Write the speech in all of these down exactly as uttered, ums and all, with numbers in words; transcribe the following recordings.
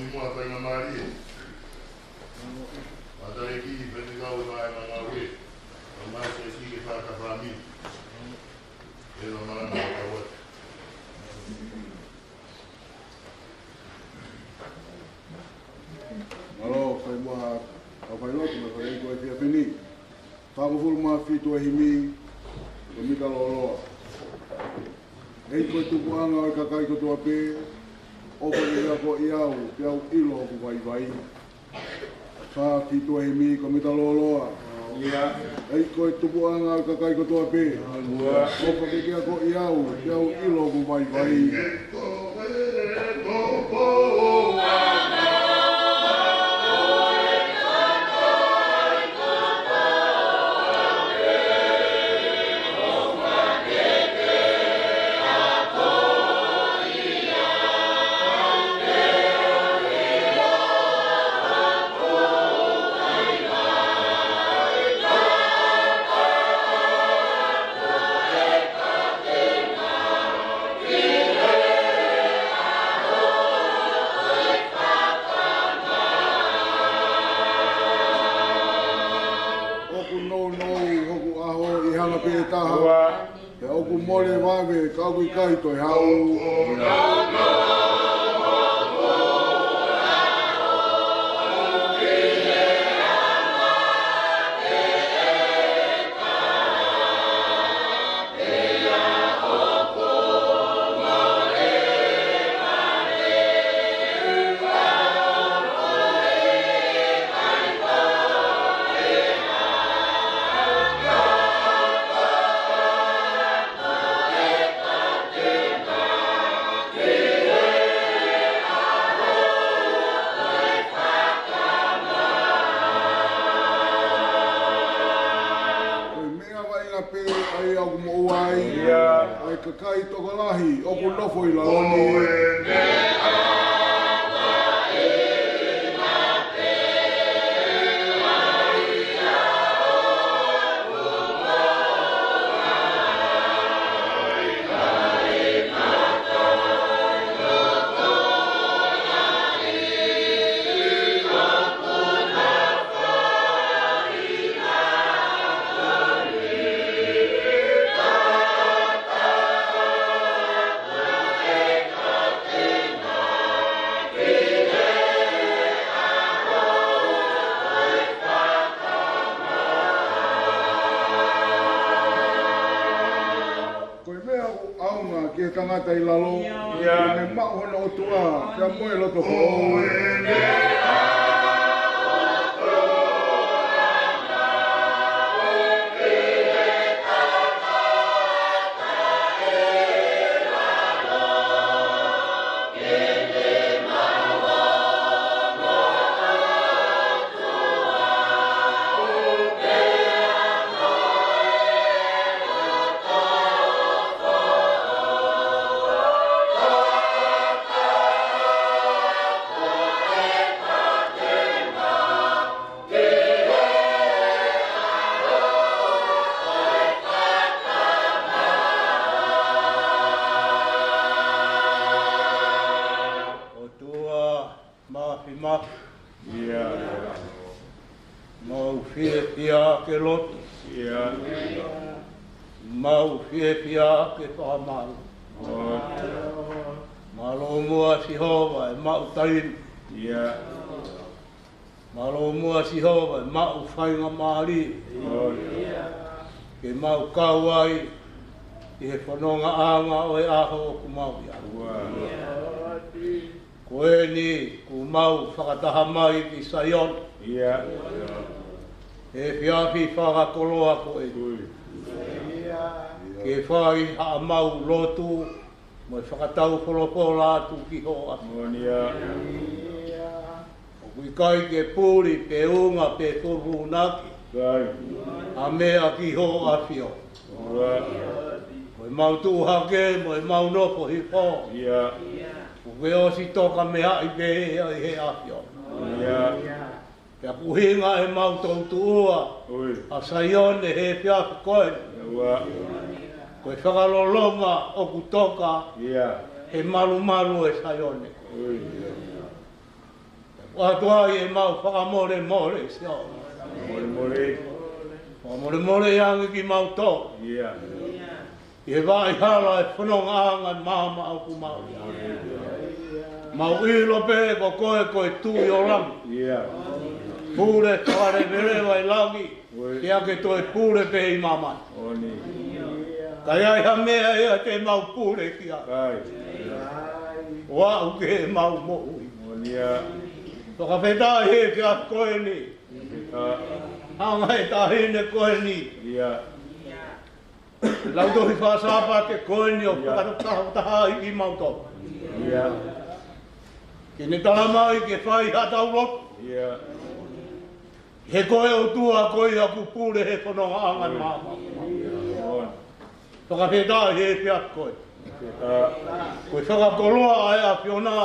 Muʻa faingamālie. Mātuʻa ʻEiki, faifekau ʻo e ngāue. Mātuʻa ʻEiki ke fakafāmili. ʻE lava malanga ʻo kau atu. Mālō, fai muʻa ʻa e failotu mo e faleiko he efiafi ni. Fāngofulu mā fitu e himi, ko e Mita Lōloa. ʻEiki ko e tupuʻanga ʻo e kakai kotoa pē, ʻofa ke ke akoʻi au, ke u ʻilo hoku vaivai. Fā fitu e himi, ko e Mita Lōloa. ʻEiki ko e tupuʻanga ʻo e kakai kotoa pē, ʻofa ke ke akoʻi au, ke u ʻilo hoku vaivai. ʻOku nounou hoku ʻaho ʻi he anga pē ʻe taha. Pea ʻoku mole vave ka ʻoku ʻikai toe haʻu. Ko e meʻa vaʻinga pē ʻa ia ʻoku moʻua ai. ʻA e kakai tokolahi ʻoku nofo ʻi lalo ni. Ko e meʻa ʻoku ʻaonga ki he tangata ʻi lalo, ʻoku ne maʻu hono ʻOtua, pea mo e loto foʻou. ʻOtua Māfimafi. Mau fiefia ke lotu. Mau fiefia ke fakamaau. Mālō muʻa Sihova e maʻu taimi. Mālō muʻa Sihova e maʻu faingamālie ke mau kau ai ʻi he fonongaʻanga ʻo e ʻaho ʻoku mau ʻi ai. Ko eni kuo mau fakataha mai ki Saione he efiafi fakakoloa ko eni, ke fai haʻamau lotu mo e fakatau folofola atu ki hoʻo ʻafio. ʻOku ʻikai ke puli pe unga pe fufūnaki ha meʻa ki hoʻo ʻafio. Ko ʻemau tuʻu hake mo ʻemau nofo hifo, ʻoku ke ʻosi toka meaʻi pē ʻi he ʻafio. Pea ko e ʻuhinga ʻemau toutuʻua ʻa Saione he efiafi ko eni, ko e fakaloloma ʻoku toka he malumalu ʻo e Saione. ʻOatu ai ʻemau fakamolemole, Sione. Molemole. Fakamolemole ange kimautolu. ʻI he vaʻa hala ʻo e fonongaʻanga ʻo e maama ʻoku mau ʻi ai. Mau ʻilo pē ko koe ko e Tuʻi ʻo langi. Pule fakaleveleva ʻi langi. Pea ke toe pule pē ʻi māmani. Ka ʻi ai ha meʻa ia te mau pule ki ai, ʻo aʻu ki heʻemau moʻui. Fakafetaʻi he efiafi ko eni. Hanga he taʻahine ko eni, lautohi faka-Sāpate ko eni ʻo fakatahatahaʻi kimautolu, ke ne tala mai ke fai haʻatau lotu. He ko e ʻOtua ko ia ʻoku pule he fonongaʻanga ʻo e maama. Fakafetaʻi he efiafi ko eni. Ko e fakakoloa ʻa e ʻAfiona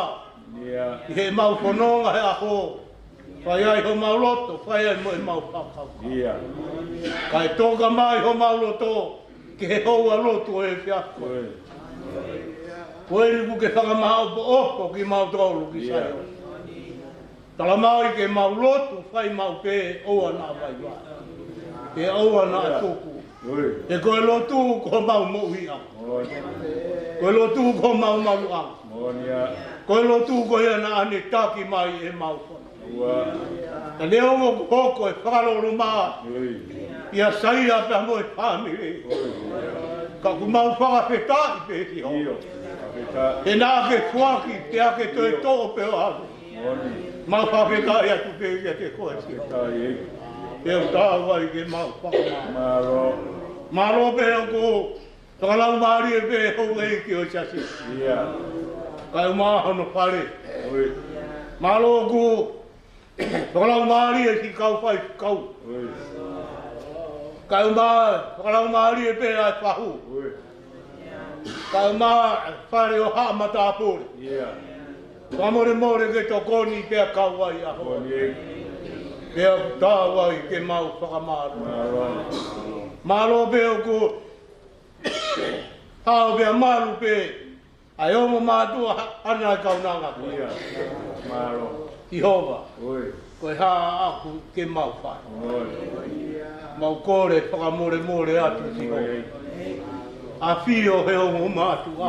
ʻi heʻemau fononga he ʻaho. Fai ai homau loto, fai ai mo ʻemau fakakaukau. Kae toka mai homau loto ki he houa lotu ʻo e efiafi ko eni. Ko eni kuo ke fakamāʻopoʻopo kimautolu ki Saione. Tala mai ke mau lotu, fai maʻu pē, ʻoua naʻa vaivai, pea ʻoua naʻa tuku. He ko e lotu ko homau moʻuiʻanga. Ko e lotu ko homau maluʻanga. Ko e lotu ko ia naʻa ne taki mai ʻemau fononga. Ka neongo kuo hoko e fakaloloma ʻia Saia pea mo e fāmili, ka ʻoku mau fakafetaʻi pē, Sihova, he naʻa ke foaki pea ke toe toʻo pē ʻo ʻave. Mau fakafetaʻi atu pē kiate koe, Sihova. Pea ʻoku taau ai ke mau fakamālō. Mālō pē ʻoku fakalaumālie pē houʻeiki ʻo e siasi, kae ʻumaʻā hono fale. Mālō ʻoku fakalaumālie siʻi kau faifekau, kae ʻumaʻā fakalaumālie pē ʻa e fahu, kae ʻumaʻā fale ʻo haʻa matāpule. Fakamolemole ke tokoni pea kau ai ʻa hoʻo. Pea ʻoku taau ai ke mau fakamālō. Mālō pē ʻoku hao pea malu pē ʻa e ongo mātuʻa ʻa e kaunanga ko ē. Sihova, ko e hā ʻaʻaku ke mau fai? Mau kole fakamolemole atu, Sihova. ʻAfio he ongo mātuʻa.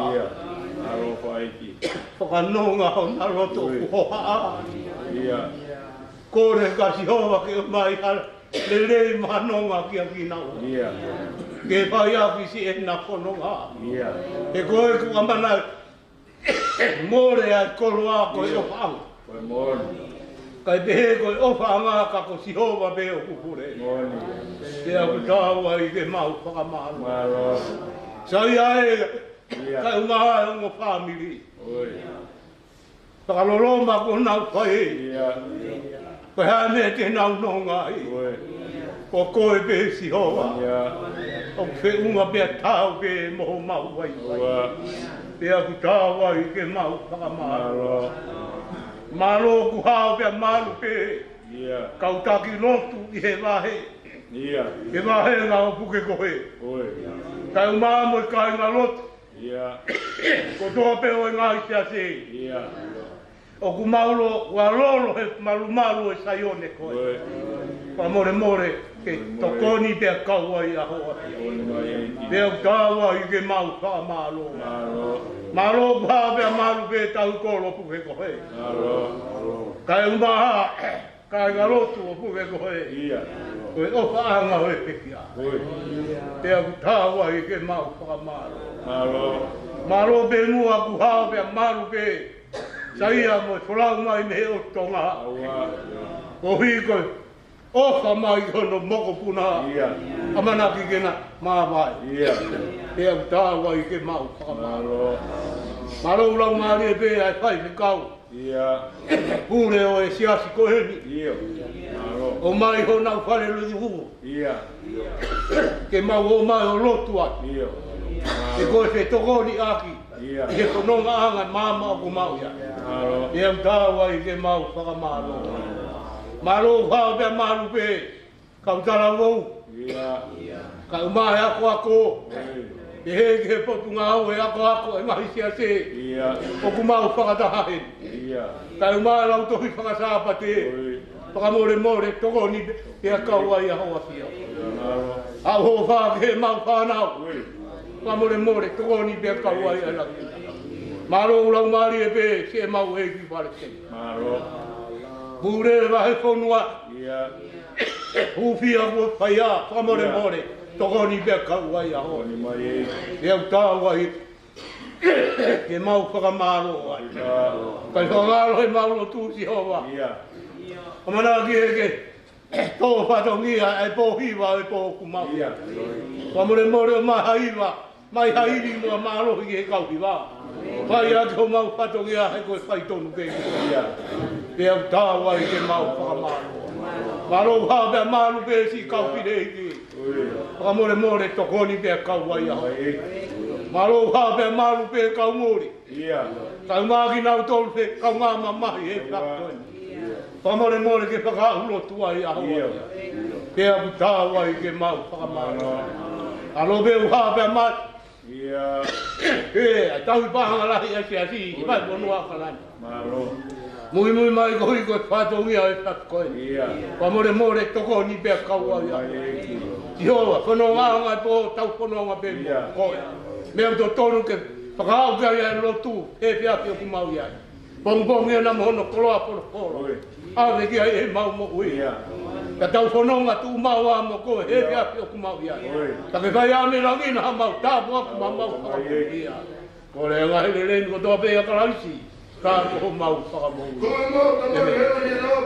Fakanonga hona loto ʻoku hohaʻa. Kole ka, Sihova, ke ʻomai ha lelei mo ha nonga kiate kinaua ke fai ʻaki siʻena fononga. He ko e ʻuhinga ʻoku ʻamanaki mole ʻa e koloa ko e ʻofaʻanga. Kae pehē ko e ʻofaʻanga ka ko Sihova pē ʻoku pule. Pea ʻoku taau ai ke mau fakamālō. Saia ē, kae ʻumaʻā e ongo fāmili. Fakaloloma kuo nau fai, ko e hā e meʻa te nau nonga ai? Ko koe pē, Sihova, ʻoku feʻunga pea taau pē mo homau vaivai. Pea ʻoku taau ai ke mau fakamālō. Mālō ʻoku hao pea malu pē kau taki lotu ʻi he vahe, he vahenga ʻo Pukekohe, kae ʻumaʻā mo e kāinga lotu kotoa pē ʻo e ngaahi siasi ʻoku mau lolo he malumalu ʻo e Saione ko ē. Fakamolemole ke tokoni pea kau ai ʻa hoʻo ʻAfio. Pea ʻoku taau ai ke mau fakamālō. Mālō ʻoku hao pea malu pē Taukolo Pukekohe, kae ʻumaʻā kāinga lotu ʻo Pukekohe, ko e ʻofaʻanga ʻo e pekia. Pea ʻoku taau ai ke mau fakamālō. Mālō pē muʻa ʻoku hao pea malu pē Saia mo e folau mai mei he ʻOtu Tonga, koeʻuhi ko e ʻofa mai hono mokopuna, ʻamanaki ke na māvae. Pea ʻoku taau ai ke mau fakamālō. Mālō ʻoku laumālie pē ʻa e faifekau, pule ʻo e siasi ko eni, ʻomai honau fale lotu ke mau ō mai ʻo lotu ai. He ko e fetokoniʻaki ʻi he fonongaʻanga ʻo e maama ʻoku mau ʻi ai. Pea ʻoku taau ai ke mau fakamālō. Mālō ʻoku hao pea malu pē kau talavou, kae ʻumaʻā e akoako, pehē ki he Potungāue Akoako ʻo e ngaahi siasi ʻoku mau fakataha heni. Kae ʻumaʻā lau tohi faka-Sāpate. Fakamolemole, tokoni pē, pea kau ai ʻa hoʻo ʻafio. ʻA hoʻo fā ke mau fānau. Fakamolemole, tokoni pea kau ai ʻa e lau. Mālō ʻoku lau mālie pē, siʻemau ʻEiki Palesiteni. Pule vahefonua. Hūfia kuo fai ā, fakamolemole, tokoni pea kau ai ʻa hoʻo. Pea u tau ai ke mau fakamālō ai. Kae fakangaloʻi ʻemau lotu Sihova. ʻAmanaki ke tō fatongia e pō hiva e pō ʻoku mau. Fakamolemole ʻo mai ha hiva, mai ha ivi mo ha mālohi ki he kau hiva. Fai ʻaki homau fatongia he ko e faitonu pē. Pea u tau ai ke mau fakamālō. Mālō ha pea malu pē siʻi kau fefine. Fakamolemole tokoni pea kau ai ʻa hoʻo. Mālō ha pea malu pē kau muli. Kae ʻumaʻā kinautolu pē kaungā mamahi he fakatoe. Fakamolemole ke fakaʻulotu ai ʻa hoʻo. Pea u tau ai ke mau fakamālō. Mālō pē ha pea malu. ʻE, ʻa e tauhi paʻanga lahi ʻa e siasi, ʻi Vahefonua ʻAokalani. Muimui mai koeʻuhi ko e fatongia ʻo e fakatoe. Fakamolemole tokoni pea kau ai ʻa hoʻo. Sihova, fononga ʻa e pō, tau fononga pē mo koe. Meʻa ʻoku totonu ke fakaaʻu ki ai ʻa e lotu he efiafi ʻoku mau ʻi ai. Pongipongi ʻana mo hono koloa polopolo. ʻAve ki ai ʻemau moʻui. Ka tau fononga tuʻumaʻu ā mo koe he efiafi ʻoku mau ʻi ai. Ka ke fai ā mei langi na haʻamau tāpuaki mo haʻamau fakamoʻui. Kole ngaahi lelei ni kotoa pē ʻia Kalaisi, ka ko homau Fakamoʻui. ʻĒmeni.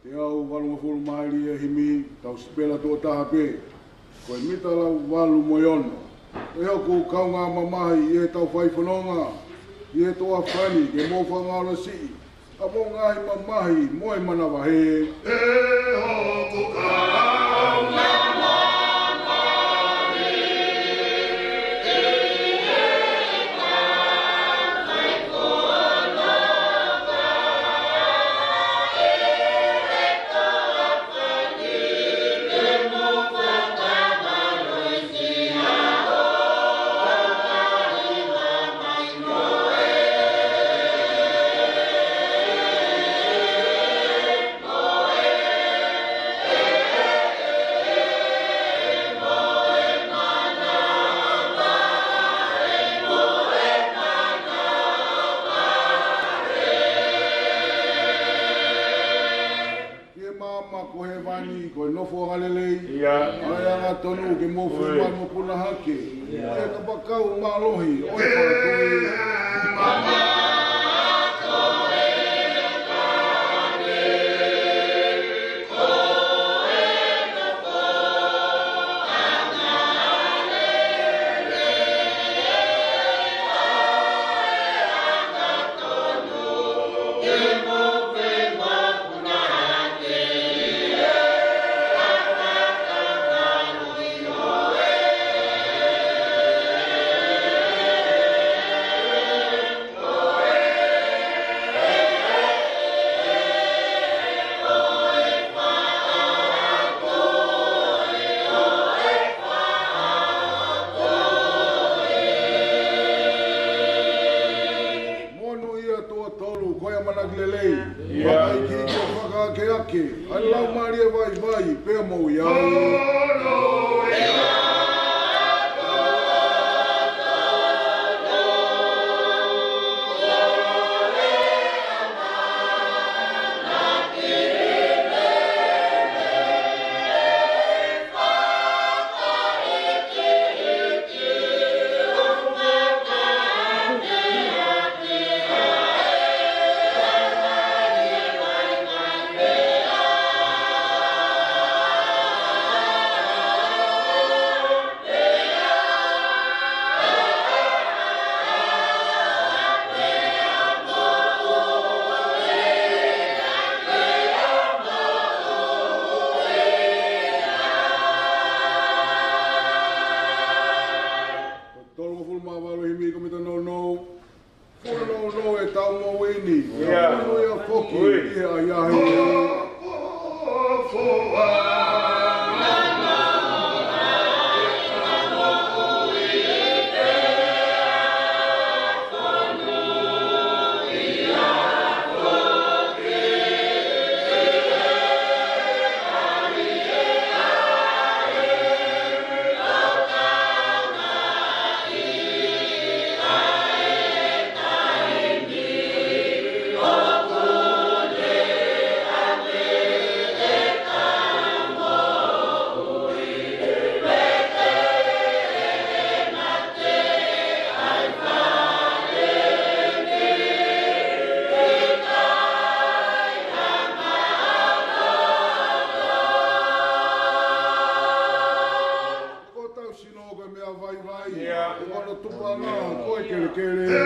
Teau valungofulu mā ʻi he himi, tau sipela tuʻo taha pē, ko e mita lau valu mo e ono. Ko hoku kaungā mamahi ʻi heʻetau fai fononga ʻi he toafa ni, ke mou fakamālō siʻi ʻa hoʻomou ngaahi mamahi mo e manavahē. ʻE hoku kaungā Ki he maama ko hēvani, ko e nofo angalelei. ʻA e angatonu ke mou fufū mai mo puna hake ʻi he kapakau mālohi ʻo e fatu. ke, ʻa e laumālie vaivai, pea mo ia. Tolungofulu mā valu himi ko mita nounou. Fonu nounou ʻetau moʻui ni. ʻIa. Fonu ia foki. ʻUi. ʻI he ʻahiʻahi. Ko hotau sino ko e meʻa vaivai. ʻIa. Ko hono tupuʻanga ko e kelekele.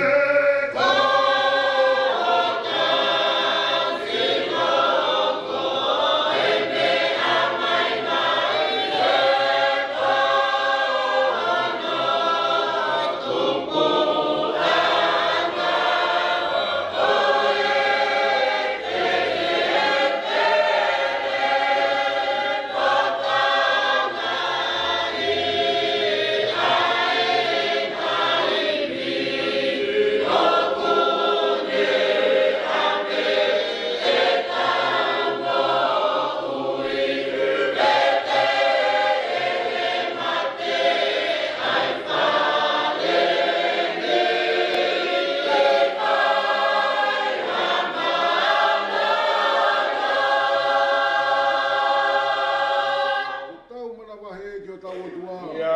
Tau manavahē ki hotau ʻOtua. ʻIa.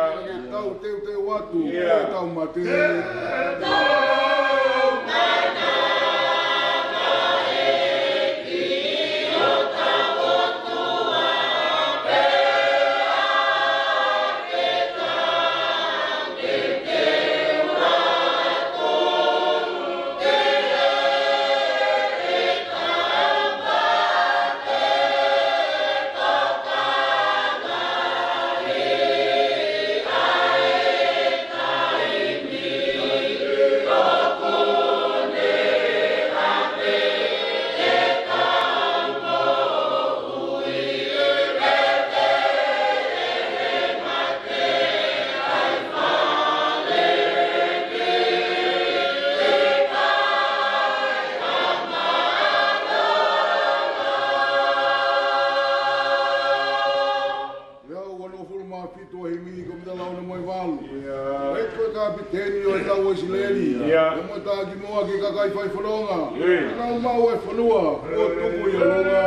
Tau teuteu atu. ʻIa. Tau mate. Lea ua nofulu mā fitu ʻa e himi ko mita launa mo e valu. ʻIa. ʻEiki ko e kapiteni ʻo e tau ʻo ʻIsileli. ʻIa. Pea mo e taki moa ki he kakai fai fononga. ʻIa. Nau maʻu e fonua ʻo tuku ʻi ʻolunga.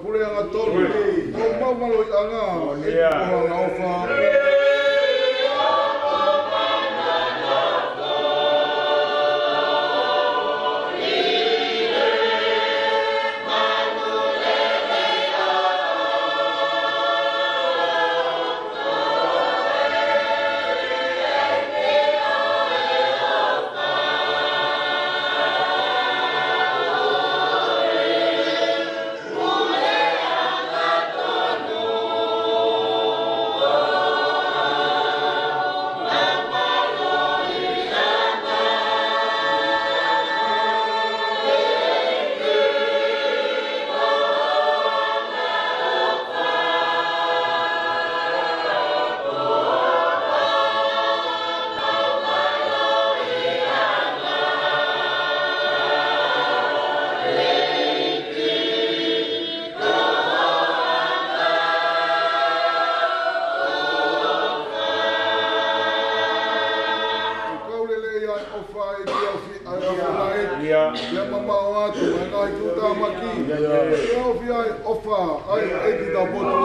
Puleʻanga tonu, ʻoku mau mālōʻiʻanga, ʻEiki ko ho angaʻofa. Kau lelei ʻa e ʻofa ʻa e ʻEiki ʻi he ʻaho ni. ʻIo. Pea mamaʻo atu ʻa e ngaahi tuʻutāmaki. ʻIo. Pea ofi ʻa e ʻofa ʻa e ʻEiki Taupotu.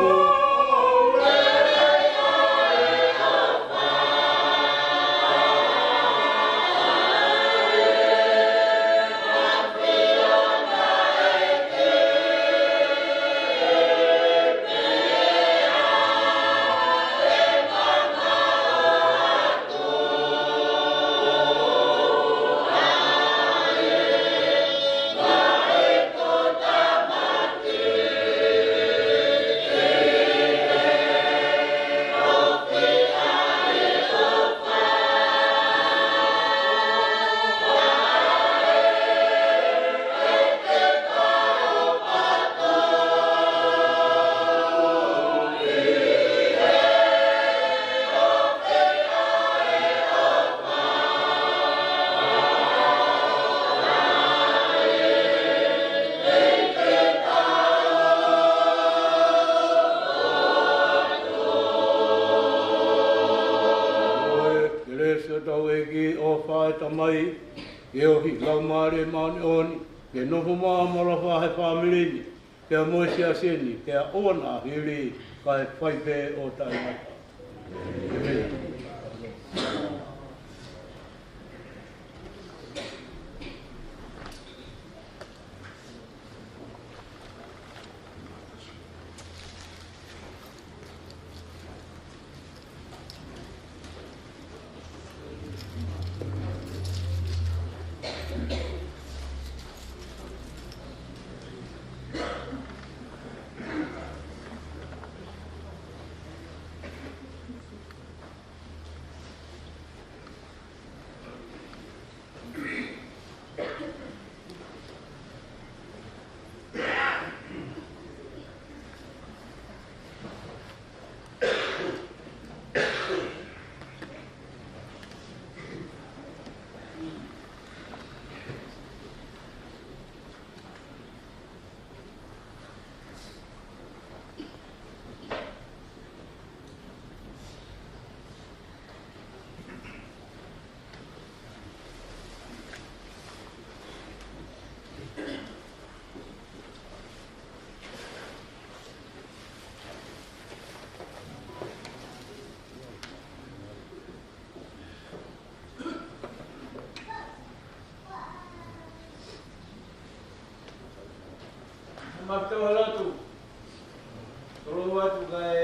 Kelesi ʻa hotau ʻEiki, ʻofa ʻa e Tamai, feohi ʻa e Laumālie Māʻoniʻoni, ke nofo maʻu mo ʻaloʻofa he fāmili ni, pea mo e siasi ni, pea ʻoua naʻa hili, kae fai pē ʻo taʻengata. ʻĒmeni. Mafito lotu. Tolonga atu kae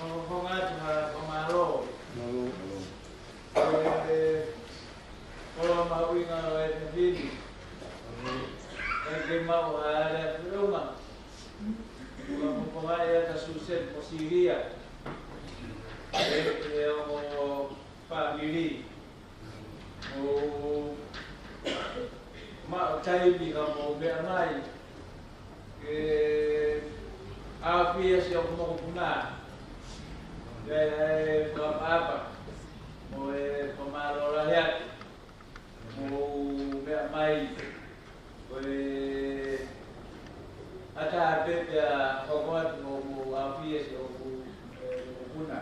ʻofonga atu ha fakamālō. Mālō. ʻE, koloa mahuʻinga ʻo e efiafi ni. ʻEiki, ke maʻu ha lea feʻunga. Koloa poponga ʻa e ʻata Susan Posilia. ʻE, ʻe ʻo fāmili. ʻO maʻu taimi ka mou meʻa mai ke ʻafio siʻoku mokopuna. Pea ʻe fakaʻapaʻapa mo e fakamālō lahi atu. Mou meʻa mai ko e ʻata pē pea hoko atu mo mou ʻafio siʻoku, ē, mokopuna.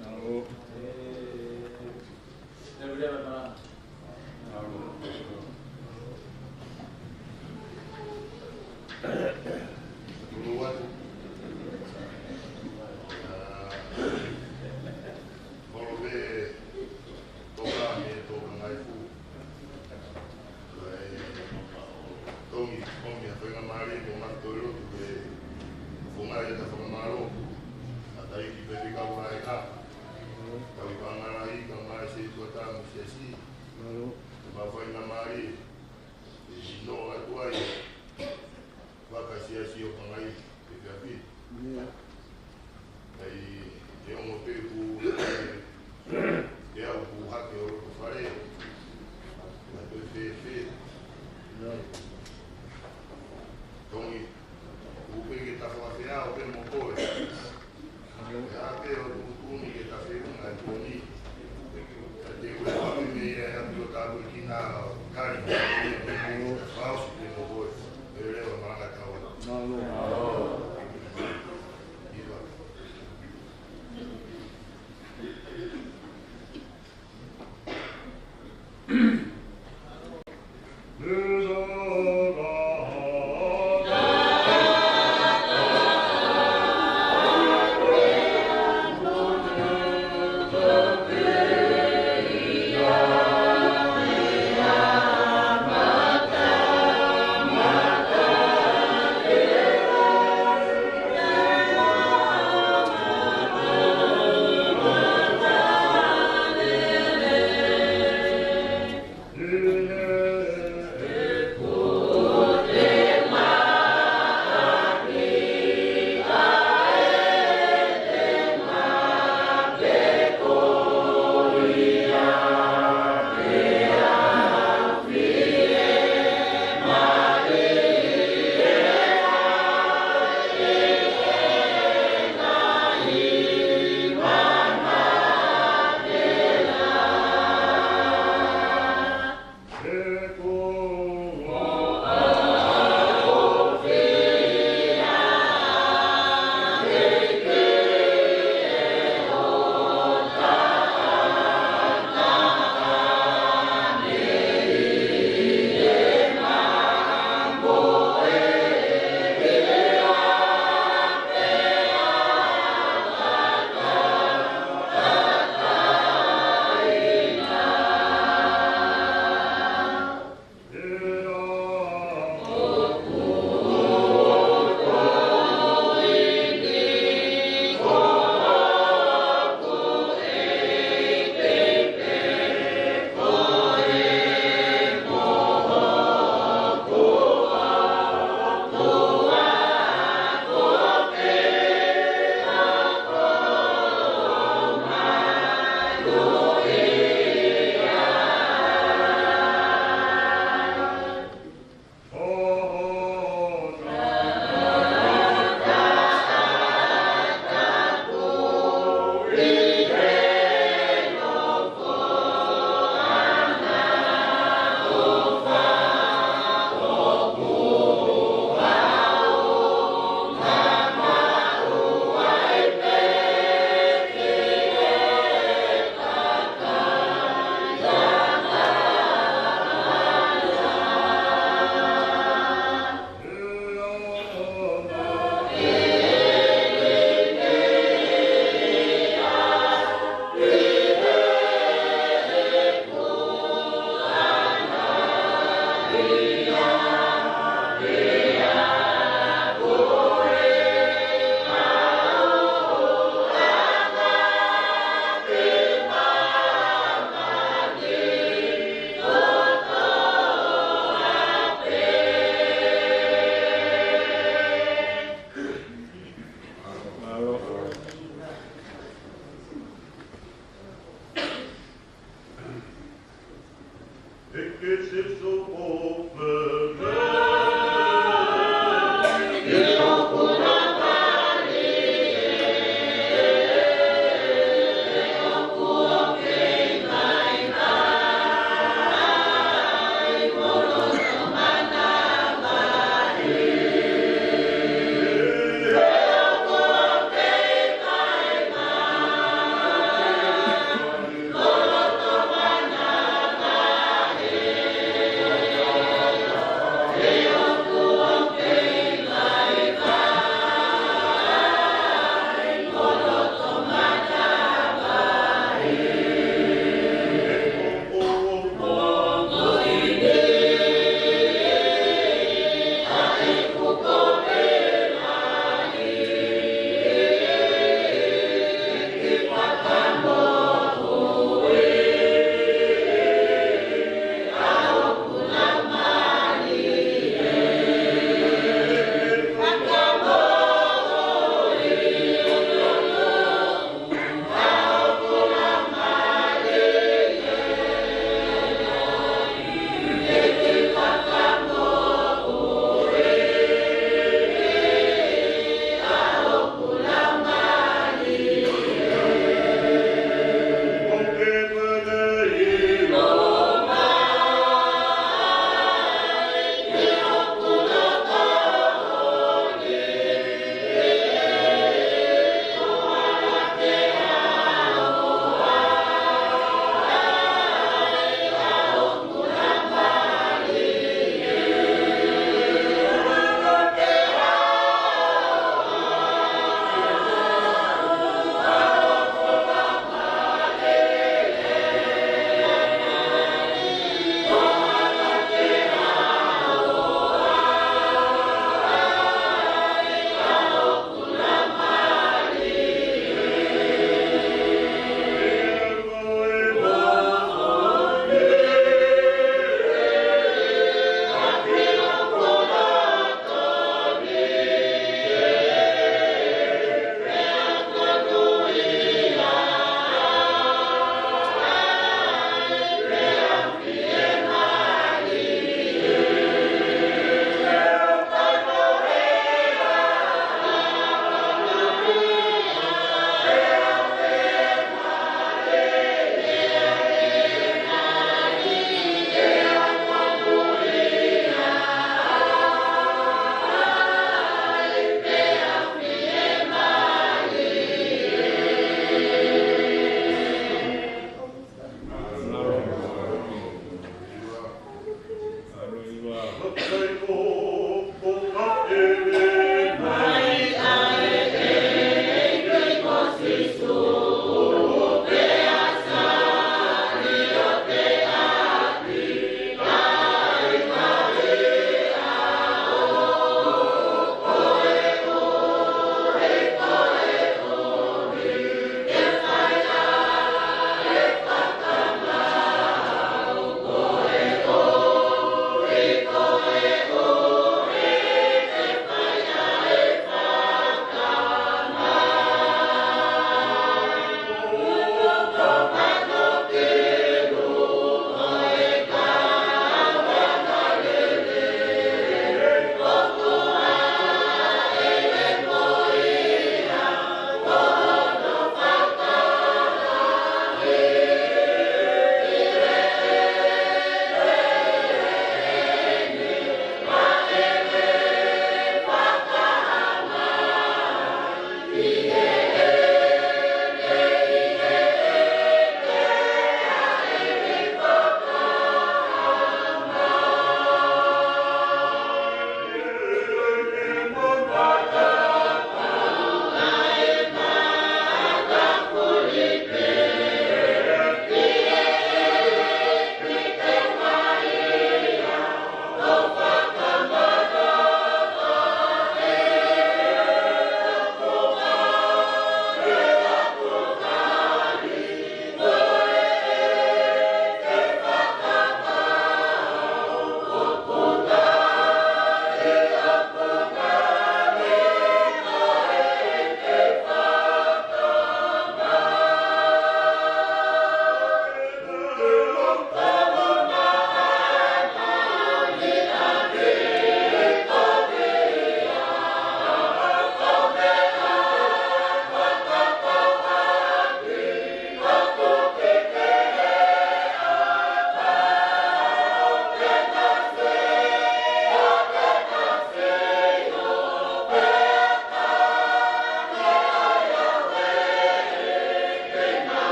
Mālō. Ē, leveleva malanga. Mālō. Ko e ngaahi ʻeta fakamālō, ʻa e taiki pē pika ua e ka. Tau i pangala i ka mai se tua tamu se si. Mālō. Te mau fai na mai, e sino atu ai. Vaka siasi ʻo Pangai, e pia pi. Ia. Ai, e ongo pē ku, e au ku hake ʻo loto fale. Na pē fē fē. Ia. Tongi, ku pē ke tafa fea o pē mo koe. Ia pē ʻo tuʻutuʻuni ke ta feʻunga e poni. Ia te ue pami me ia e api o tapu ki na kali. Fausi te mo koe. E leo manga tau. Mālō. Iva.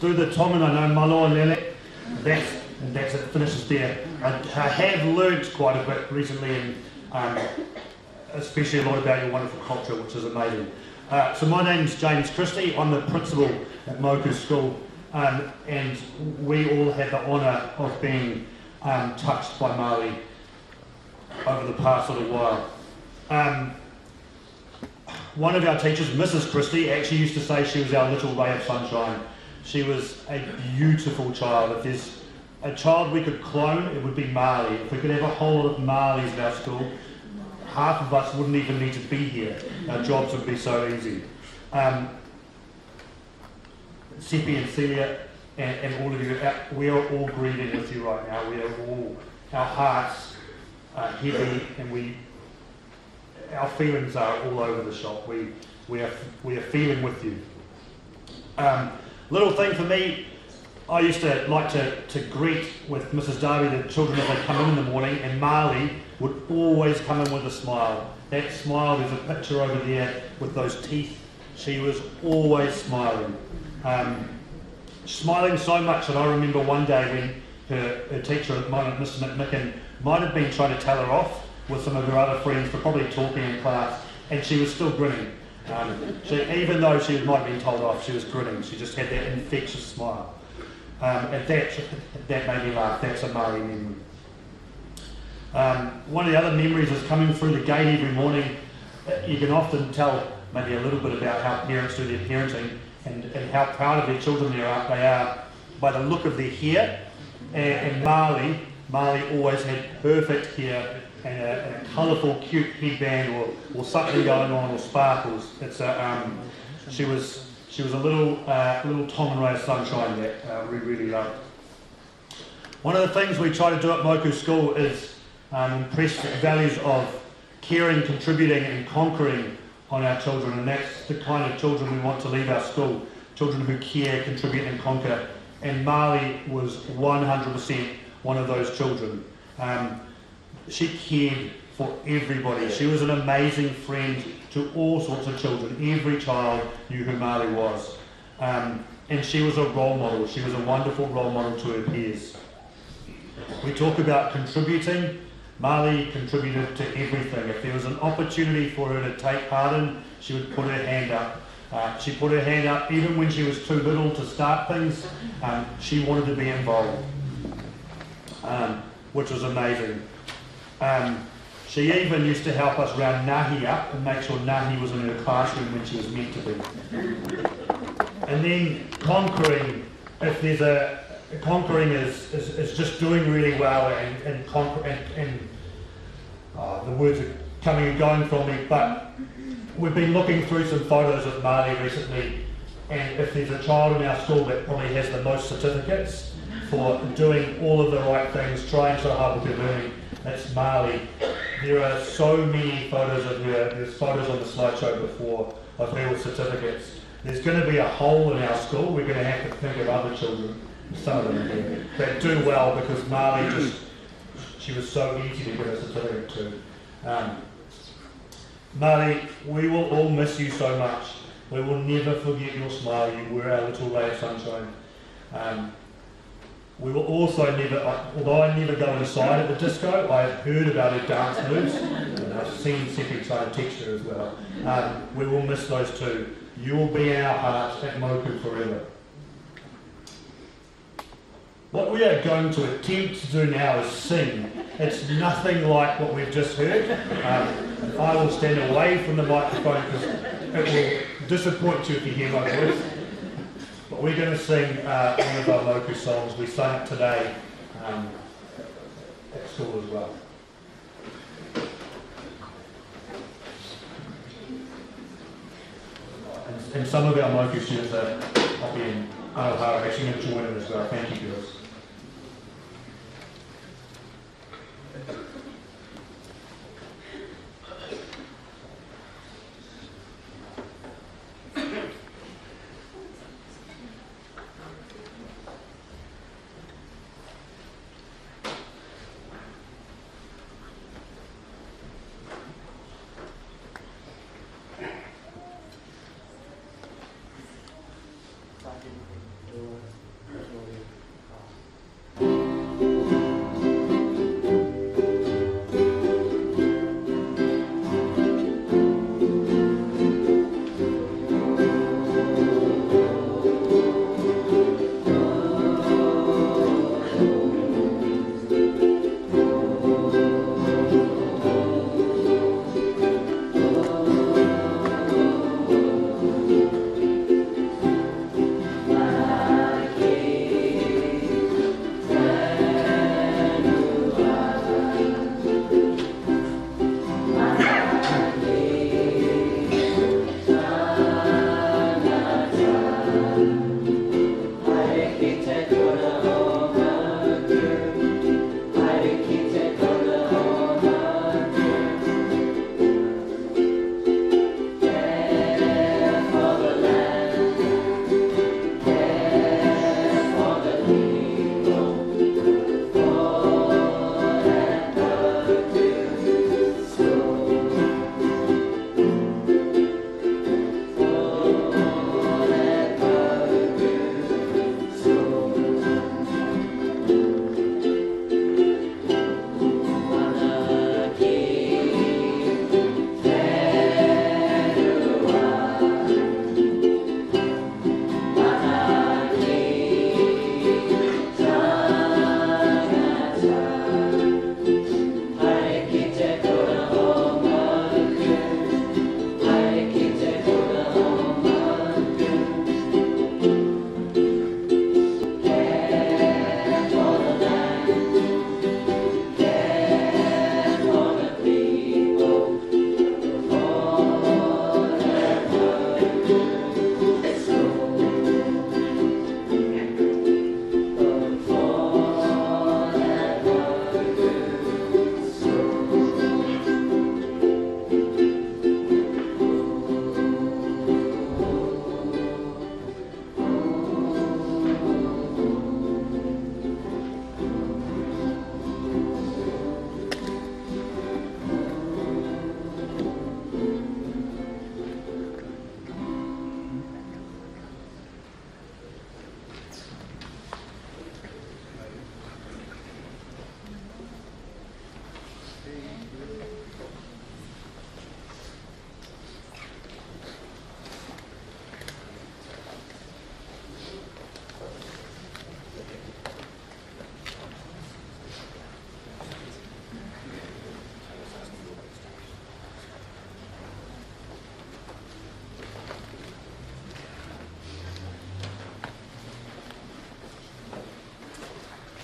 through the Tongan, I know mālō e lele. That's, and that's it, finishes there. I, I have learned quite a bit recently, and, um, especially a lot about your wonderful culture, which is amazing. Uh, so my name's James Christie. I'm the principal at Mōku School, um, and we all had the honour of being, um, touched by Marley over the past little while. Um, one of our teachers, Missus Christie, actually used to say she was our little ray of sunshine. She was a beautiful child. If there's a child we could clone, it would be Marley. If we could have a whole lot of Marleys in our school, half of us wouldn't even need to be here. Our jobs would be so easy. Um, Seppi and Celia and, and all of you, uh, we are all grieving with you right now. We are all, our hearts are heavy, and we, our feelings are all over the shop. We, we are, we are feeling with you. Um, little thing for me, I used to like to, to greet with Missus Darby the children as they come in in the morning, and Marley would always come in with a smile. That smile, there's a picture over there with those teeth. She was always smiling. Um, smiling so much that I remember one day when her, her teacher, Missus McMicken, might have been trying to tell her off with some of her other friends for probably talking in class, and she was still grinning. Um, she, even though she might have been told off, she was grinning. She just had that infectious smile. Um, and that, that made me laugh. That's a Marley memory. Um, one of the other memories is coming through the gate every morning. You can often tell maybe a little bit about how parents do their parenting and, and how proud of their children they are, they are by the look of their hair. And, and Marley, Marley always had perfect hair and a, and a colourful, cute headband or, or something going on, or sparkles. It's a, um, she was, she was a little, uh, little Tongan ray of sunshine that, uh, we really loved. One of the things we try to do at Mōku School is, um, impress the values of caring, contributing, and conquering on our children, and that's the kind of children we want to leave our school, children who care, contribute, and conquer. And Marley was one hundred percent one of those children. Um, she cared for everybody. She was an amazing friend to all sorts of children. Every child knew who Marley was. Um, and she was a role model. She was a wonderful role model to her peers. We talk about contributing. Marley contributed to everything. If there was an opportunity for her to take part in, she would put her hand up. Uh, she put her hand up even when she was too little to start things. Um, she wanted to be involved, um, which was amazing. Um, she even used to help us round Nahi up and make sure Nahi was in her classroom when she was meant to be. And then conquering, if there's a, conquering is, is, is just doing really well and, and, conquer, and, and, uh, the words are coming and going from me, but we've been looking through some photos of Marley recently, and if there's a child in our school that probably has the most certificates for doing all of the right things, trying so hard with their learning, that's Marley. There are so many photos of her. There's photos on the slideshow before of her with certificates. There's gonna be a hole in our school. We're gonna have to think of other children, some of them again, that do well because Marley just, she was so easy to get a certificate to. Um, Marley, we will all miss you so much. We will never forget your smile. You were our little ray of sunshine. Um, we will also never, I, although I never go inside at the disco, I have heard about her dance moves, and I've seen Seppi try to text her as well. Um, we will miss those two. You will be in our hearts at Mōku forever. What we are going to attempt to do now is sing. It's nothing like what we've just heard. Um, I will stand away from the microphone because it will disappoint you if you hear my voice. But we're gonna sing, uh, one of our Mōku songs. We sung it today, um, at school as well. And, and some of our Mōku students are up in Anohara actually gonna join in as well. Thank you, girls.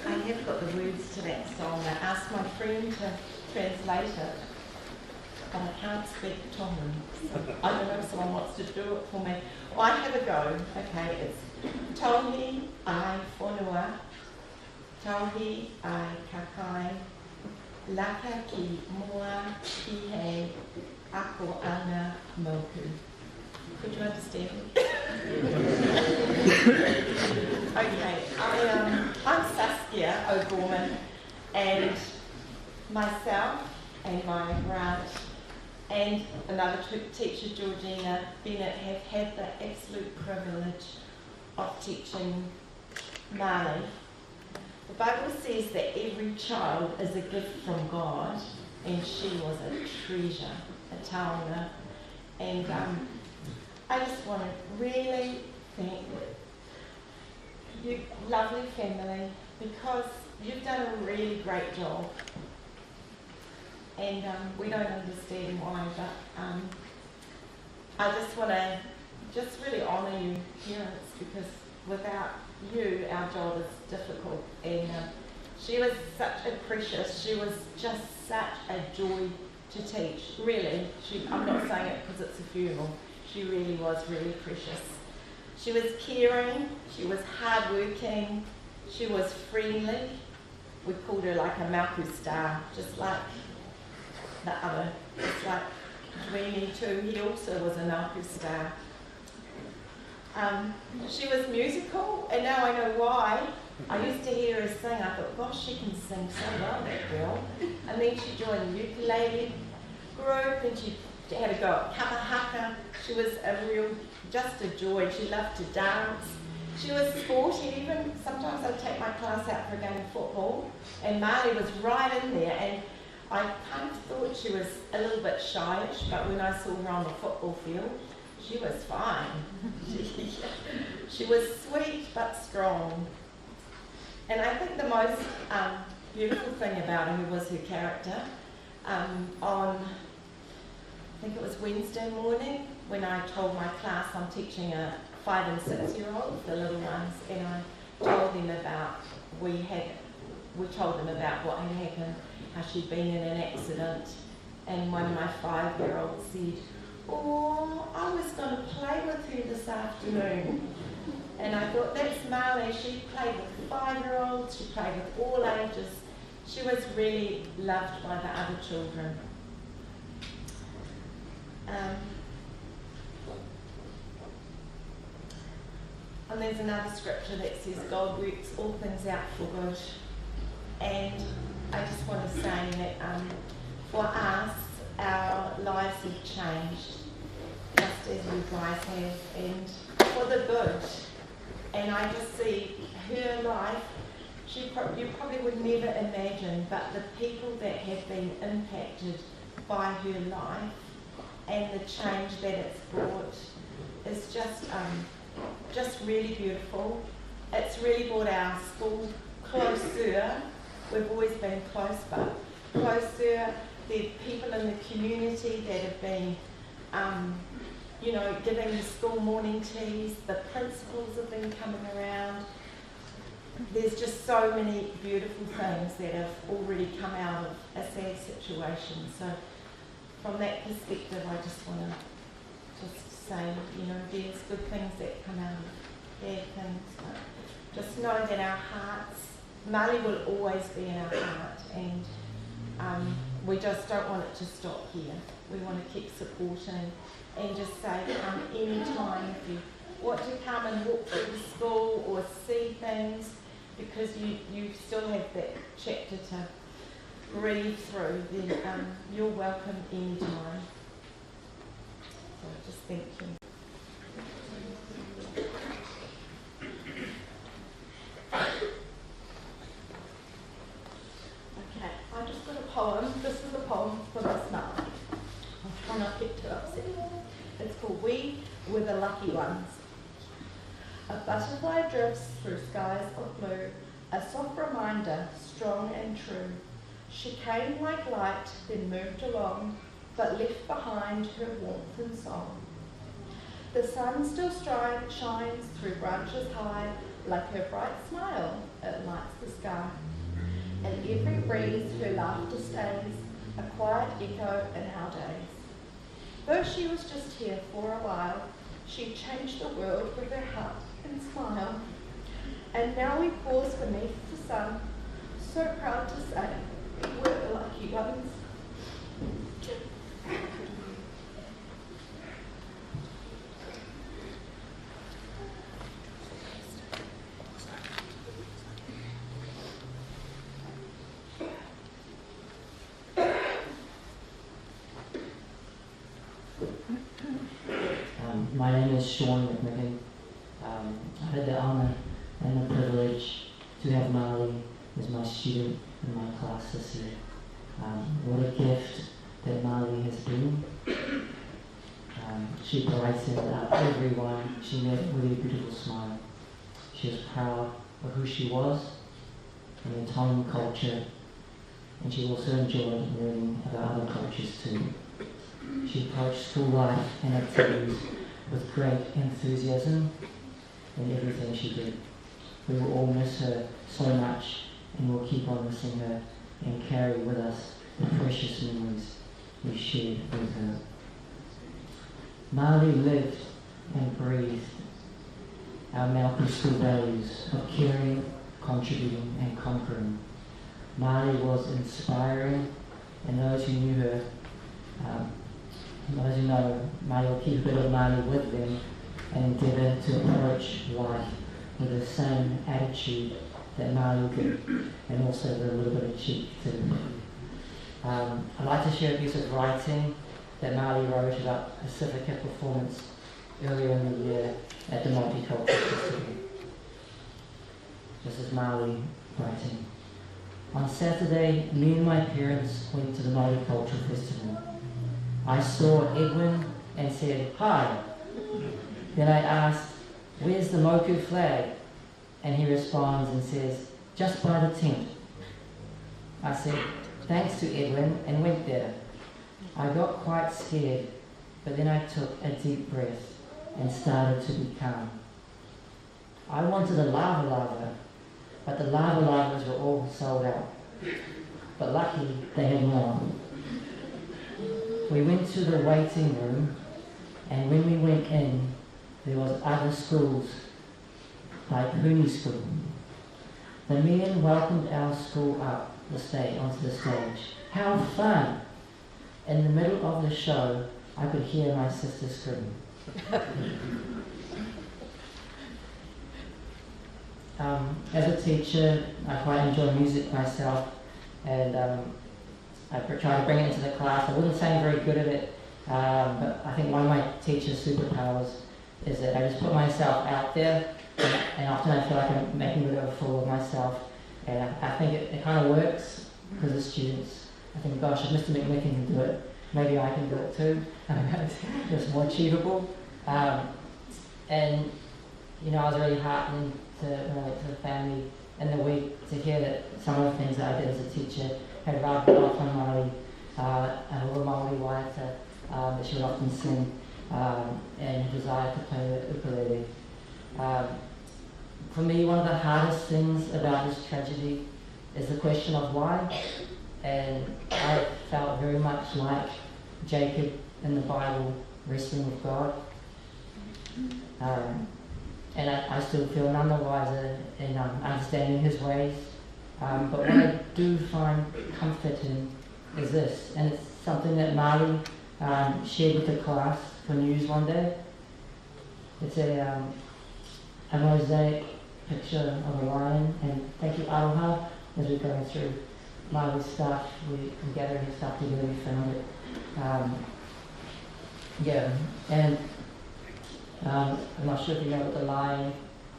I have got the words to that song. I asked my friend to translate it, but I can't speak Tongan, so I don't know if someone wants to do it for me. Well, I have a go. Okay, it's Tauhi ʻa e fonua, tauhi ʻa e kakai, laka ki muʻa ki he akoʻanga moku. Could you understand? Okay, I, um, I'm Saskia O'Gorman, and myself and my grant and another t-, teacher, Georgina Bennett, have had the absolute privilege of teaching Māori. The Bible says that every child is a gift from God, and she was a treasure, a taonga. And, um, I just want to really thank you, lovely family, because you've done a really great job. And, um, we don't understand why, but, um, I just wanna just really honour you, parents, because without you, our job is difficult. And, um, she was such a precious, she was just such a joy to teach, really. She, I'm not saying it 'cause it's a funeral. She really was really precious. She was caring, she was hardworking, she was friendly. We called her, like, a Mauku star, just like the other, just like Dwayne too. He also was a Mauku star. Um, she was musical, and now I know why. I used to hear her sing. I thought, "Gosh, she can sing so well, that girl." And then she joined the ukulele group, and she had a go at kapa haka. She was a real, just a joy. She loved to dance. She was sporty, even sometimes I'd take my class out for a game of football, and Marley was right in there, and I kind of thought she was a little bit shyish, but when I saw her on the football field, she was fine. She, she was sweet but strong. And I think the most, um, beautiful thing about her was her character. Um, on, I think it was Wednesday morning, when I told my class, I'm teaching a five and six-year-old, the little ones, and I told them about, we had, we told them about what had happened, how she'd been in an accident, and one of my five-year-olds said, "Oh, I was gonna play with her this afternoon." And I thought, "That's Marley." She played with five-year-olds, she played with all ages. She was really loved by the other children. Um, And there's another scripture that says, "God works all things out for good." And I just want to say that, um, for us, our lives have changed, just as you guys have, and for the good. And I just see her life, she pro-, you probably would never imagine, but the people that have been impacted by her life and the change that it's brought is just, um, just really beautiful. It's really brought our school closer. We've always been close, but closer. The people in the community that have been, um, you know, giving the school morning teas, the principals have been coming around. There's just so many beautiful things that have already come out of a sad situation. So from that perspective, I just wanna just say, you know, there's good things that come out of bad things, but just know that our hearts, Marley will always be in our heart, and, um, we just don't want it to stop here. We wanna keep supporting and just say, "Come any time if you want to come and walk through the school or see things," because you, you still have that chapter to breathe through, then, um, you're welcome any time. So just thank you. Okay, I just got a poem. This is a poem for Miss Marley. I'll try not to get too upset. It's called We Were the Lucky Ones. A butterfly drifts through skies of blue, a soft reminder, strong and true. She came like light, then moved along, but left behind her warmth and song. The sun still stri-, shines through branches high, like her bright smile, it lights the sky. In every breeze her laughter stays, a quiet echo in our days. Though she was just here for a while, she changed the world with her heart and smile. And now we pause beneath the sun, so proud to say we were the lucky ones. Um, my name is Sean McMicken. Um, I had the honor and the privilege to have Marley as my student in my class this year. Um, what a gift that Marley has been. Um, she brightened up everyone she met with her beautiful smile. She was proud of who she was and the Tongan culture, and she also enjoyed learning about other cultures too. She approached school life and activities with great enthusiasm in everything she did. We will all miss her so much and will keep on missing her and carry with us the precious memories we shared with her. Marley lived and breathed our Malcolm School values of caring, contributing, and conquering. Marley was inspiring, and those who knew her, um, those who know Marley will keep a bit of Marley with them and endeavour to approach life with the same attitude that Marley did, and also with a little bit of cheek too. Um, I'd like to share a piece of writing that Marley wrote about Pasifika performance earlier in the year at the Multicultural Festival. This is Marley writing. On Saturday, me and my parents went to the Multicultural Festival. I saw Edwin and said, "Hi." Then I asked, "Where's the Moku flag?" And he responds and says, "Just by the tent." I said, "Thanks," to Edwin, and went there. I got quite scared, but then I took a deep breath and started to be calm. I wanted a lava lava, but the lava lavas were all sold out. But lucky they had more. We went to the waiting room, and when we went in, there was other schools, like Huni School. The men welcomed our school up the stage, onto the stage. How fun! In the middle of the show, I could hear my sister scream. Um, as a teacher, I quite enjoy music myself, and, um, I pr- try to bring it into the class. I wouldn't say I'm very good at it, um, but I think one of my teacher's superpowers is that I just put myself out there, and, and often I feel like I'm making a bit of a fool of myself, and I, I think it, it kind of works because the students, I think, "Gosh, if Mister McMicken can do it, maybe I can do it too." It's more achievable. Um, and, you know, I was really heartened to, when I went to the family in the week to hear that some of the things that I did as a teacher had rubbed off on Marley, uh, and all the Māori waiata, um, that she would often sing, um, and her desire to play the ukulele. Um, for me, one of the hardest things about this tragedy is the question of why. And I felt very much like Jacob in the Bible wrestling with God. Um, and I, I still feel none the wiser in, um, understanding his ways. Um, but what I do find comfort in is this, and it's something that Marley, um, shared with the class for news one day. It's a, um, a mosaic picture of a lion, and thank you, Aroha, as we're going through Marley's stuff, we, we're gathering his stuff together, we found it. Um, yeah, and, um, I'm not sure if you know, but the lion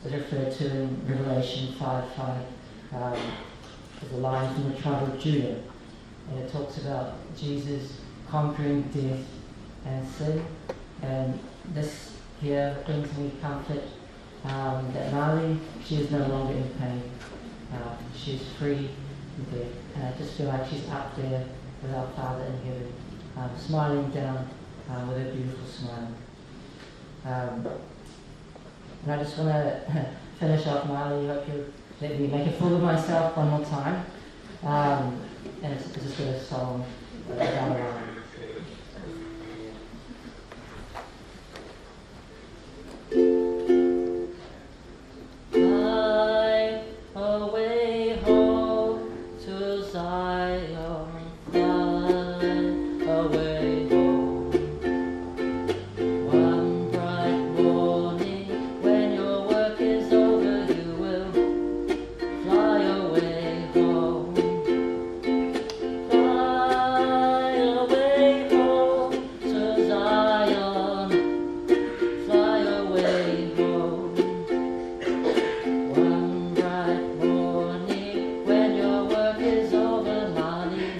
is referred to in Revelation five five, um, as a lion from the tribe of Judah. And it talks about Jesus conquering death and sin. And this here brings me comfort, um, that Marley, she is no longer in pain. Uh, she's free from death. And I just feel like she's up there with our Father in heaven, um, smiling down, uh, with a beautiful smile. Um, and I just want to finish off, Marley. I hope you let me make a fool of myself one more time. Um, and it's, it's just a song about, um, Fly away home to Zion. Fly away home. One bright morning, when your work is over, you will fly away home. Fly away home to Zion. Fly away home. One bright morning, when your work is over, Marley,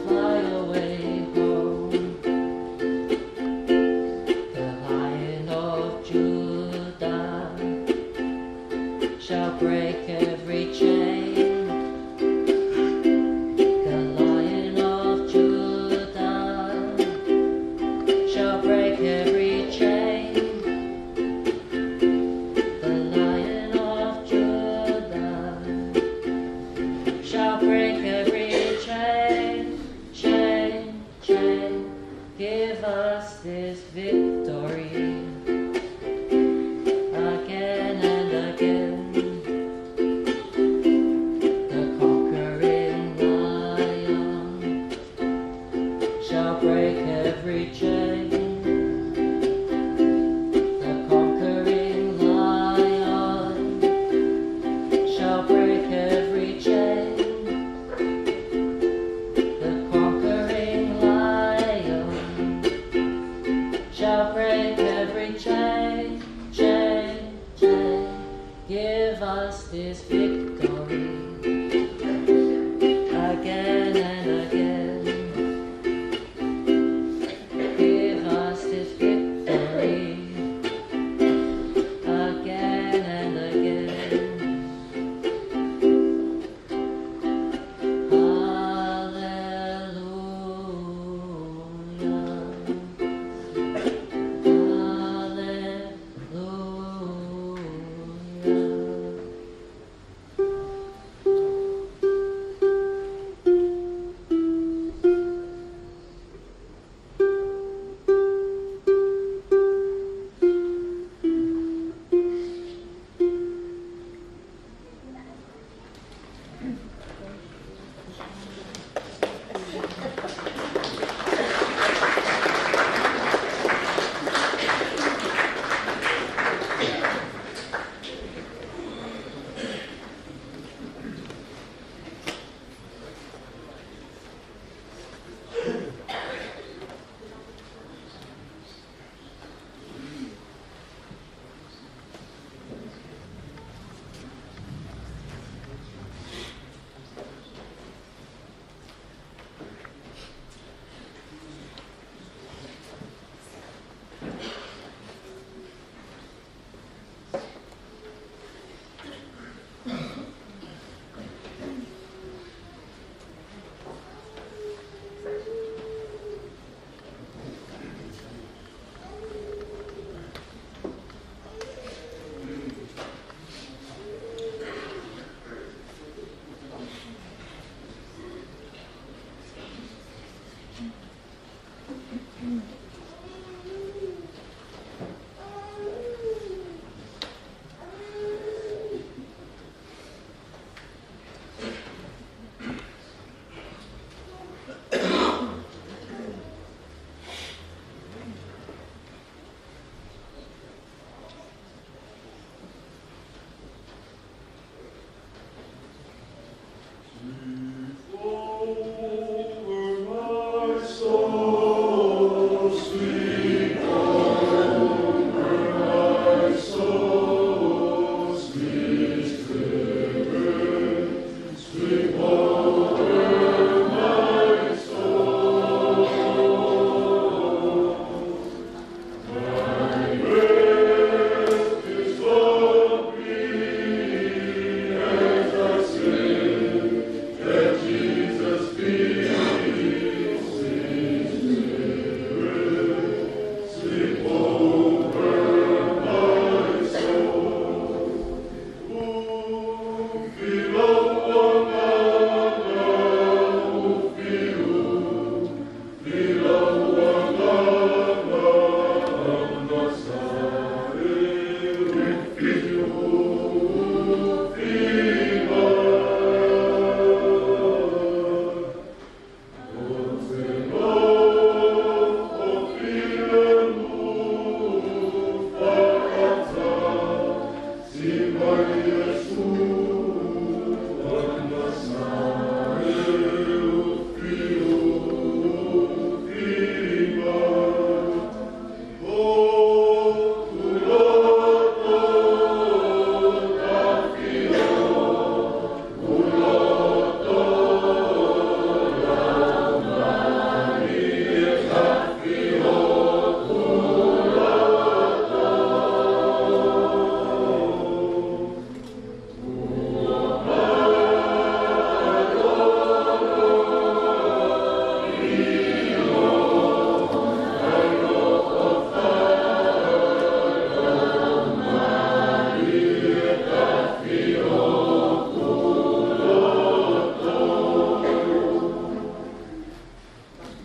fly away home. The Lion of Judah shall break every chain. The Lion of Judah shall break every chain. The Lion of Judah shall break every chain, chain, chain. Give us this victory again and again. This victory again and again. Give us this victory again and again. Hallelujah. Hallelujah.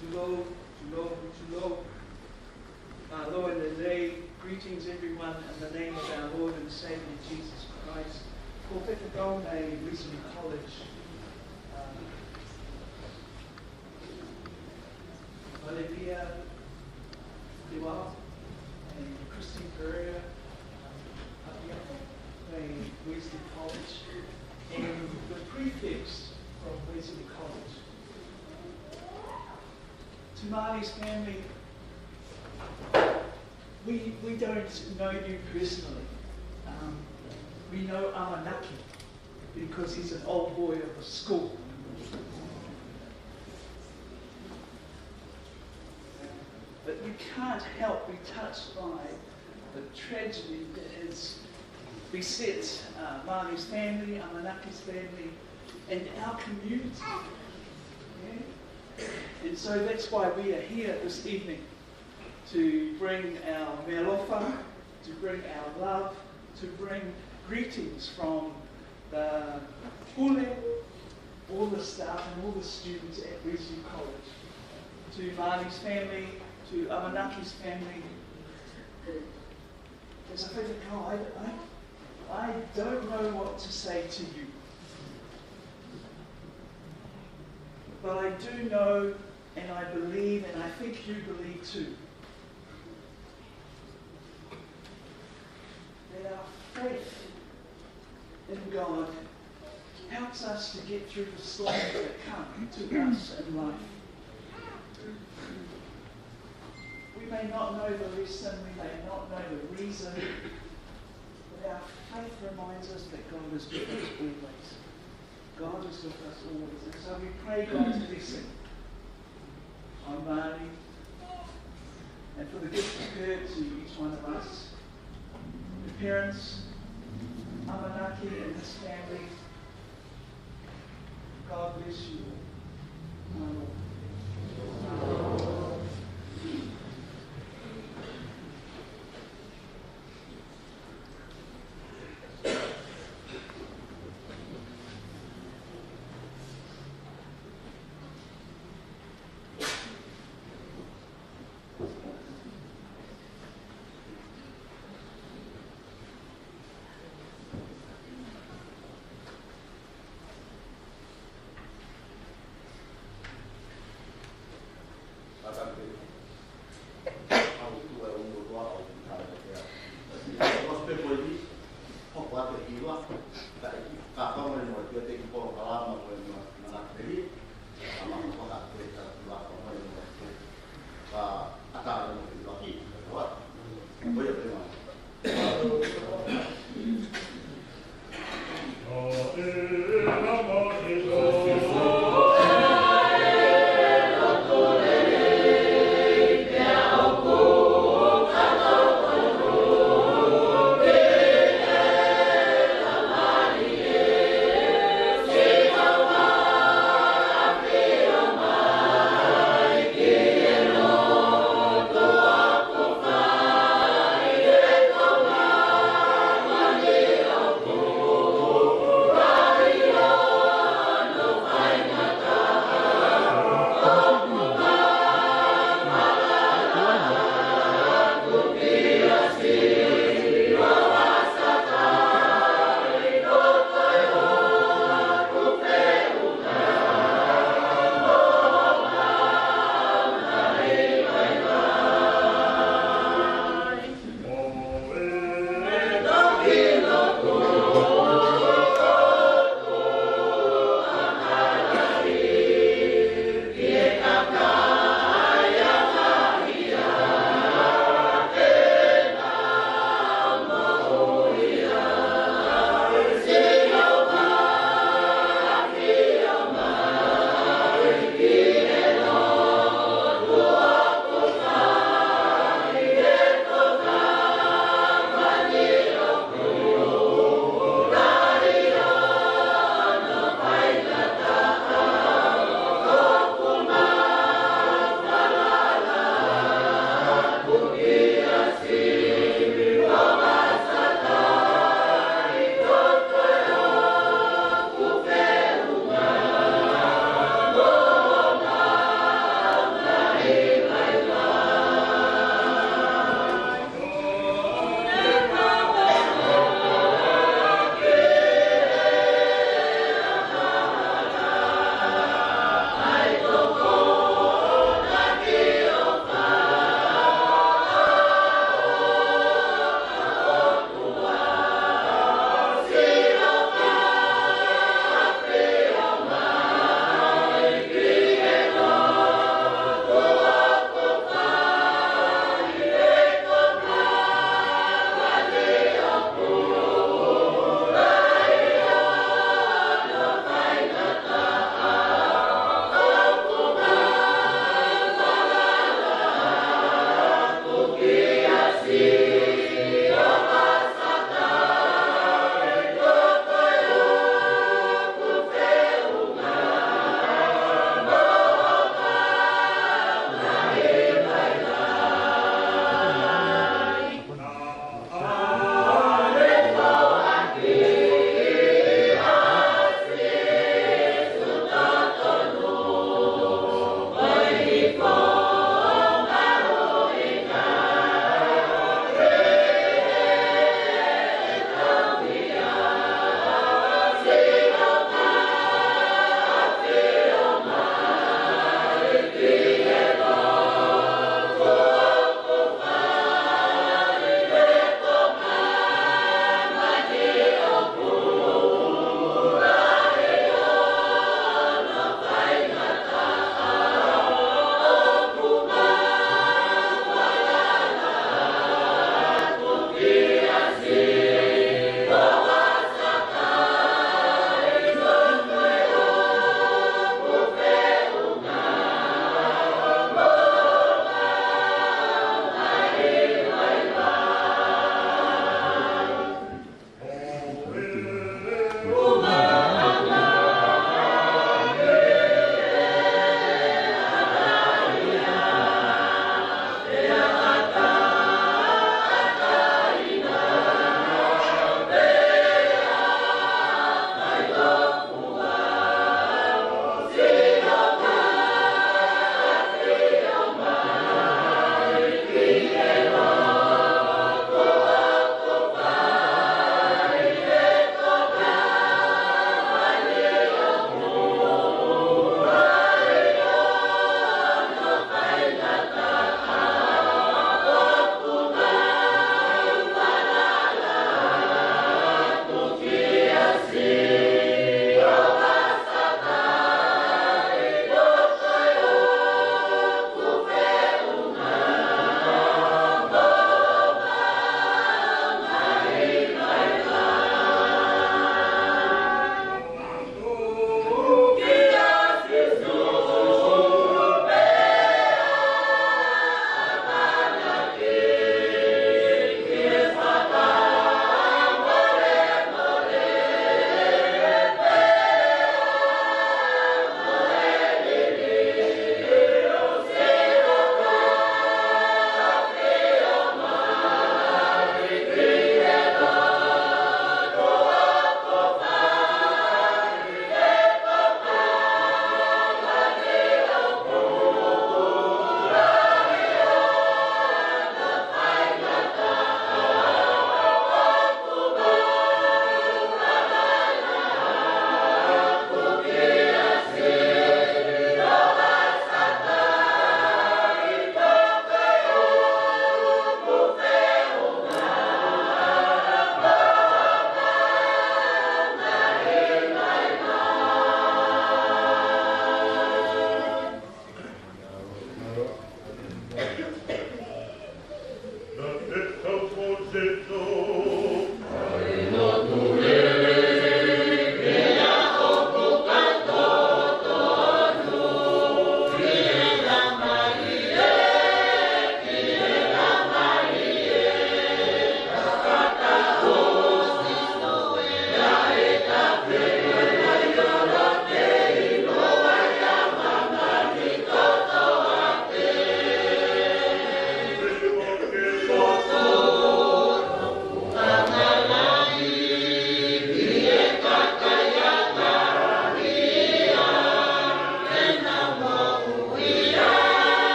Tulou, tulou, tulou. Mālō e lelei. Greetings, everyone, in the name of our Lord and Savior Jesus Christ. Ko Pete Tau mei Wesley College. Um, Olivia Dewar and Christine Pereira, um, Apiapo mei Wesley College, and the prefects from Wesley College. To Marley's family, we, we don't know you personally. Um, We know ʻAmanaki because he's an old boy of the school. But you can't help be touched by the tragedy that has beset, uh, Marley's family, ʻAmanaki's family, and our community. Yeah? And so that's why we are here this evening, to bring our meʻaalofa, to bring our love, to bring greetings from the pule, all the staff and all the students at Bresley College, to Marley's family, to ʻAmanaki's family. As I said, no, I, I, I don't know what to say to you. But I do know, and I believe, and I think you believe too, that our faith in God helps us to get through the storms that come to us in life. We may not know the lesson, we may not know the reason, but our faith reminds us that God is with us always. God is with us always. And so we pray God's blessing on Marley and for the gift of her to each one of us. The parents, ʻAmanaki and his family, God bless you all. Amen.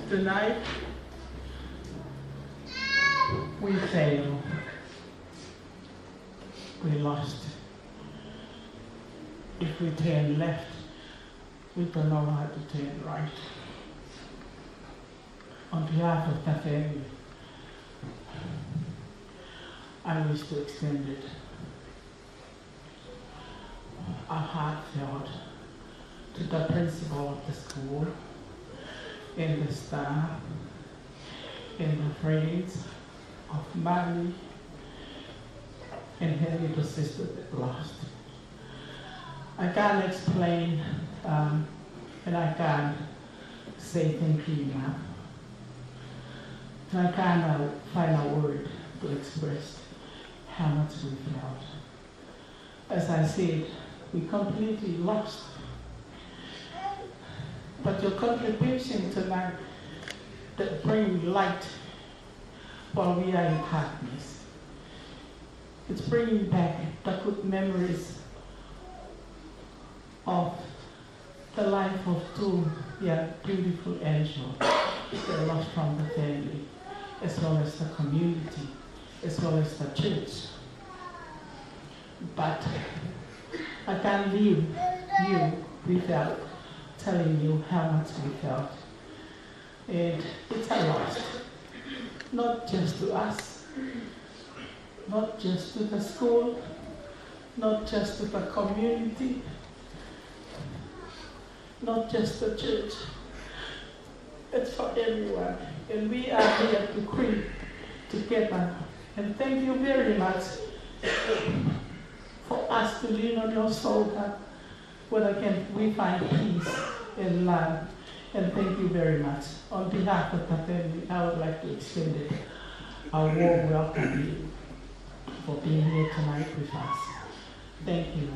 Tonight, we fail. We lost. If we turn left, we don't know how to turn right. On behalf of the family, I wish to extend it our heartfelt to the principal of the school and the staff and the friends of Mali and her little sister that lost. I can't explain, um, and I can't say thank you enough. I can't, uh, find a word to express how much we felt. As I said, we completely lost. But your contribution tonight that bring light while we are in darkness. It's bringing back the good memories of the life of two young, beautiful angels that lost from the family, as well as the community, as well as the church. But I can't leave you without telling you how much we felt. And it's a loss, not just to us, not just to the school, not just to the community, not just the church. It's for everyone. And we are here to pray together. And thank you very much for us to lean on your shoulder, where can we find peace and love. And thank you very much. On behalf of the family, I would like to extend it a warm welcome to you for being here tonight with us. Thank you.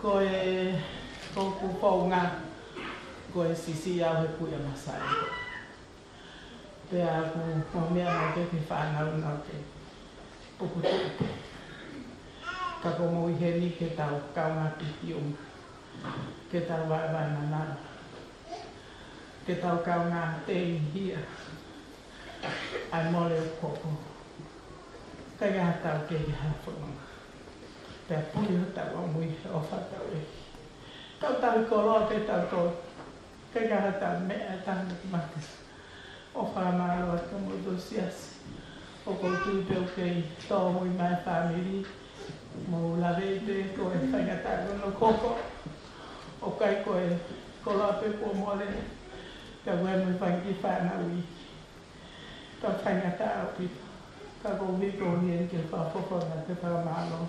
Ko e, ko ʻeku founga, ko e sisi au he kui a masai. Pea ʻoku ou meʻa mai ke ke fānau nau ke pukutuʻu. Ka ko mou ʻi heni ke tau kaungā piki uma. Ke tau vaevae manava. Ke tau kaungā teihia. ʻAi mole ʻo koko. Ka ia tau ke ke halafononga. Pea puli hotau ʻamui he ʻofa tau ʻEiki. Tau tau koloa ke tau tau. Ka ia tau meʻa tau mate. ʻOfa mālō atu mo tō siasi. ʻOku ou tui pē ʻoku kei tōmui mai fāmili. Mou lave pē ko e faingataʻa ko no koko. ʻOku ʻikai ko e koloa pē kuo mole. Ka ue mo e fanga kiʻi fānau ʻi. Ka faingataʻa ʻaupito. Ka ko hiko hien ke fakafofonga ke fakamālō.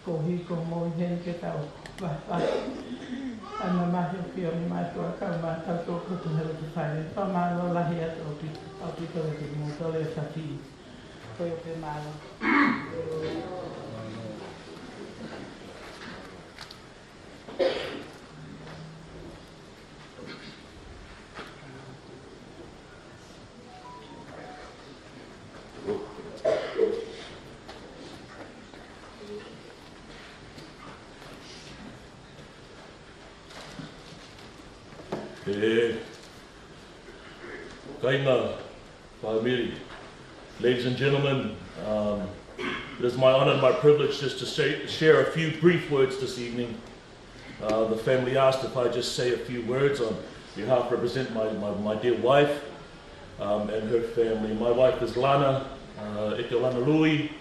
Ko hiko mo hien ke tau vahevahe. ʻA e mamahi ʻo fio ni mātuʻa kau mā tau tō koto helu ke fai. Fakamālō lahi atu ʻaupito, ʻaupito ke mou tole e fafī. Ko ia pē mālō. E, kāinga, fāmili. Ladies and gentlemen, um, it is my honor and my privilege just to say, share a few brief words this evening. Uh, the family asked if I just say a few words on behalf, represent my, my, my dear wife, um, and her family. My wife is Lana, uh, ʻEke ʻo Lana Lui.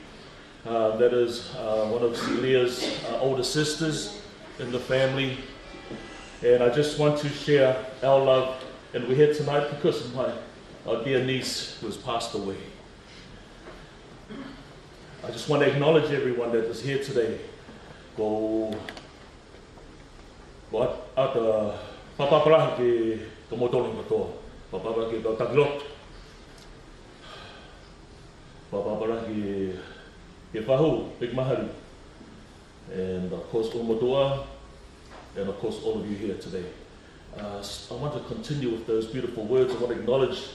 Uh, that is, uh, one of Celia's, uh, older sisters in the family. And I just want to share our love. And we're here tonight because of my, our dear niece who has passed away. I just want to acknowledge everyone that is here today. Ko, ko ʻAta, pāpāpālahi ki he kau motolo kotoa. Pāpāpālahi ki he kau taki lotu. Pāpāpālahi ki he fahu, ʻEiki Mahali. And of course, ʻUlumotuʻa, and of course, all of you here today. Uh, s-, I want to continue with those beautiful words. I want to acknowledge,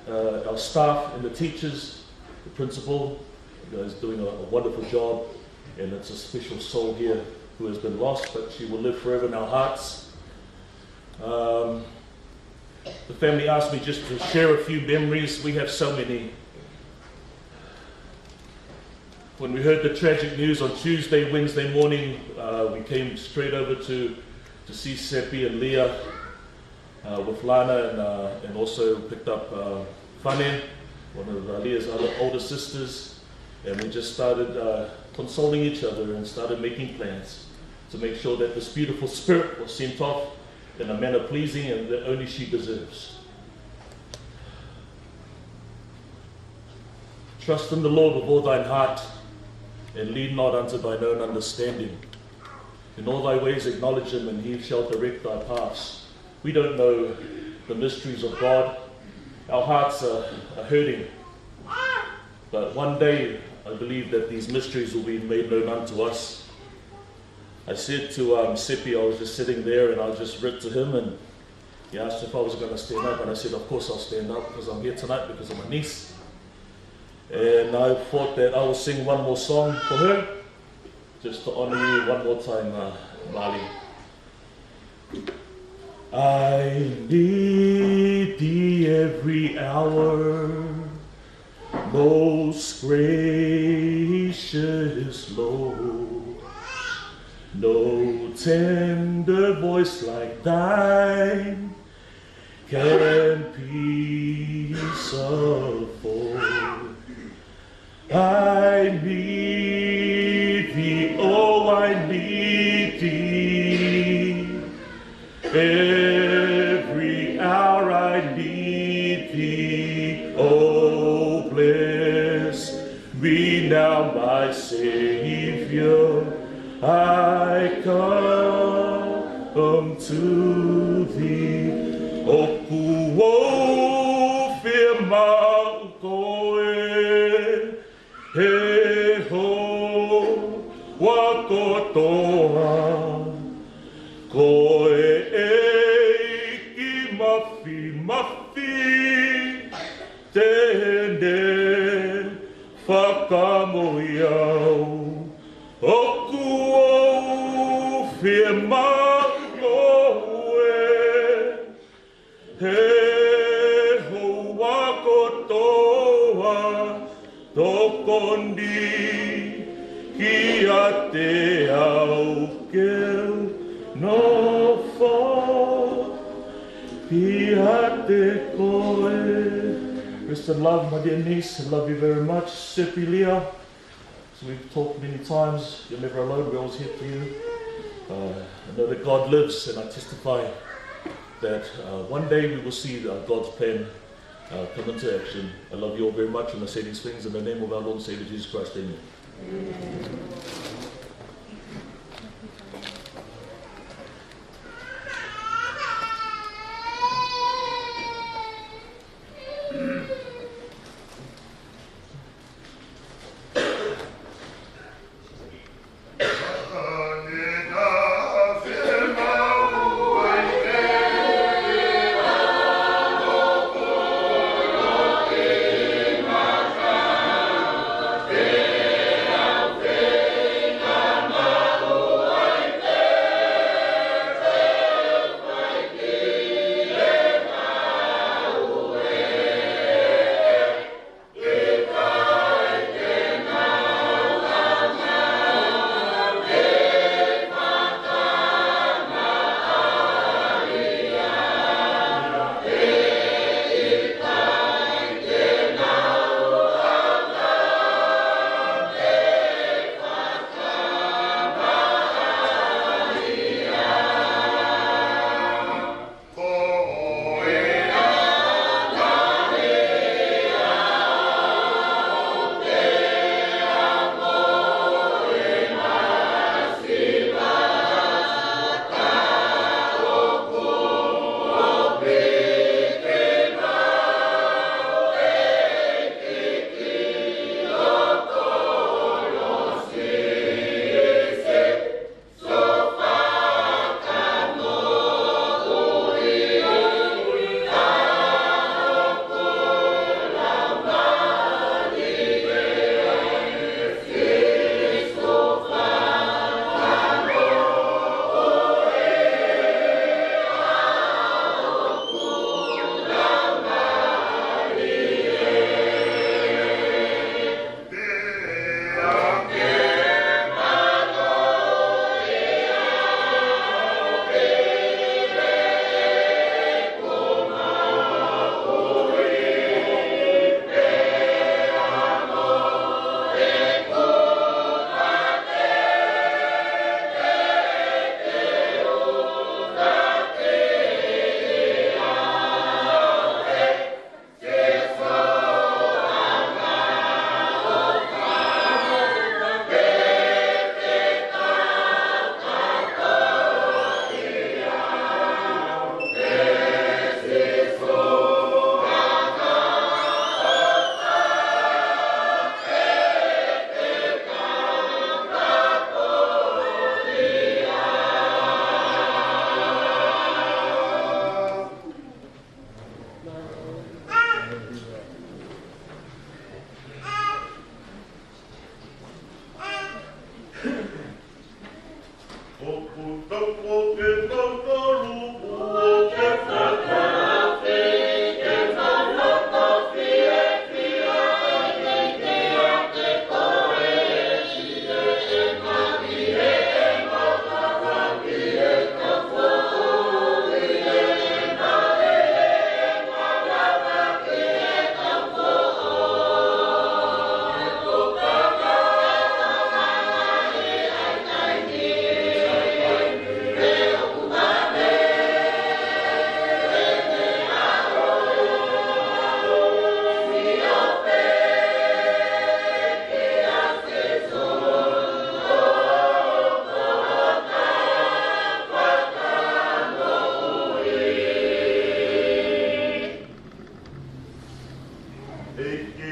uh, our staff and the teachers, the principal, you guys doing a, a wonderful job, and it's a special soul here who has been lost, but she will live forever in our hearts. Um, the family asked me just to share a few memories. We have so many. When we heard the tragic news on Tuesday, Wednesday morning, uh, we came straight over to, to see Sepi and Leah, uh, with Lana, and, uh, and also picked up, uh, Fane, one of, uh, Leah's other older sisters, and we just started, uh, consoling each other and started making plans to make sure that this beautiful spirit was sent off in a manner pleasing and that only she deserves. Trust in the Lord with all thine heart, and lean not unto thine own understanding. In all thy ways acknowledge him, and he shall direct thy paths. We don't know the mysteries of God. Our hearts are, are hurting. But one day, I believe that these mysteries will be made known unto us. I said to, um, Sepi, I was just sitting there and I just read to him, and he asked if I was gonna stand up, and I said, "Of course I'll stand up, because I'm here tonight because of my niece." And I thought that I will sing one more song for her, just to honor you one more time, uh, Lali. I need thee every hour, most gracious Lord. No tender voice like thine can peace afford. I need thee, oh, I need thee. Every hour I need thee, Now, my Savior, I come to thee. ʻOku ou fiemaʻu koe, he houa kotoa. Ko e ʻEiki mafimafi, te ne fakamoʻui au. ʻOku ou fiemaʻu koe, he houa kotoa, tokoni kiate au ke u nofo ʻiate koe. Rest in love, my dear niece. I love you very much. Sepilia. So we've talked many times. You're never alone. We're always here for you. Uh, I know that God lives, and I testify that, uh, one day we will see, uh, God's plan, uh, come into action. I love you all very much, and I say these things in the name of our Lord and Savior Jesus Christ. Amen.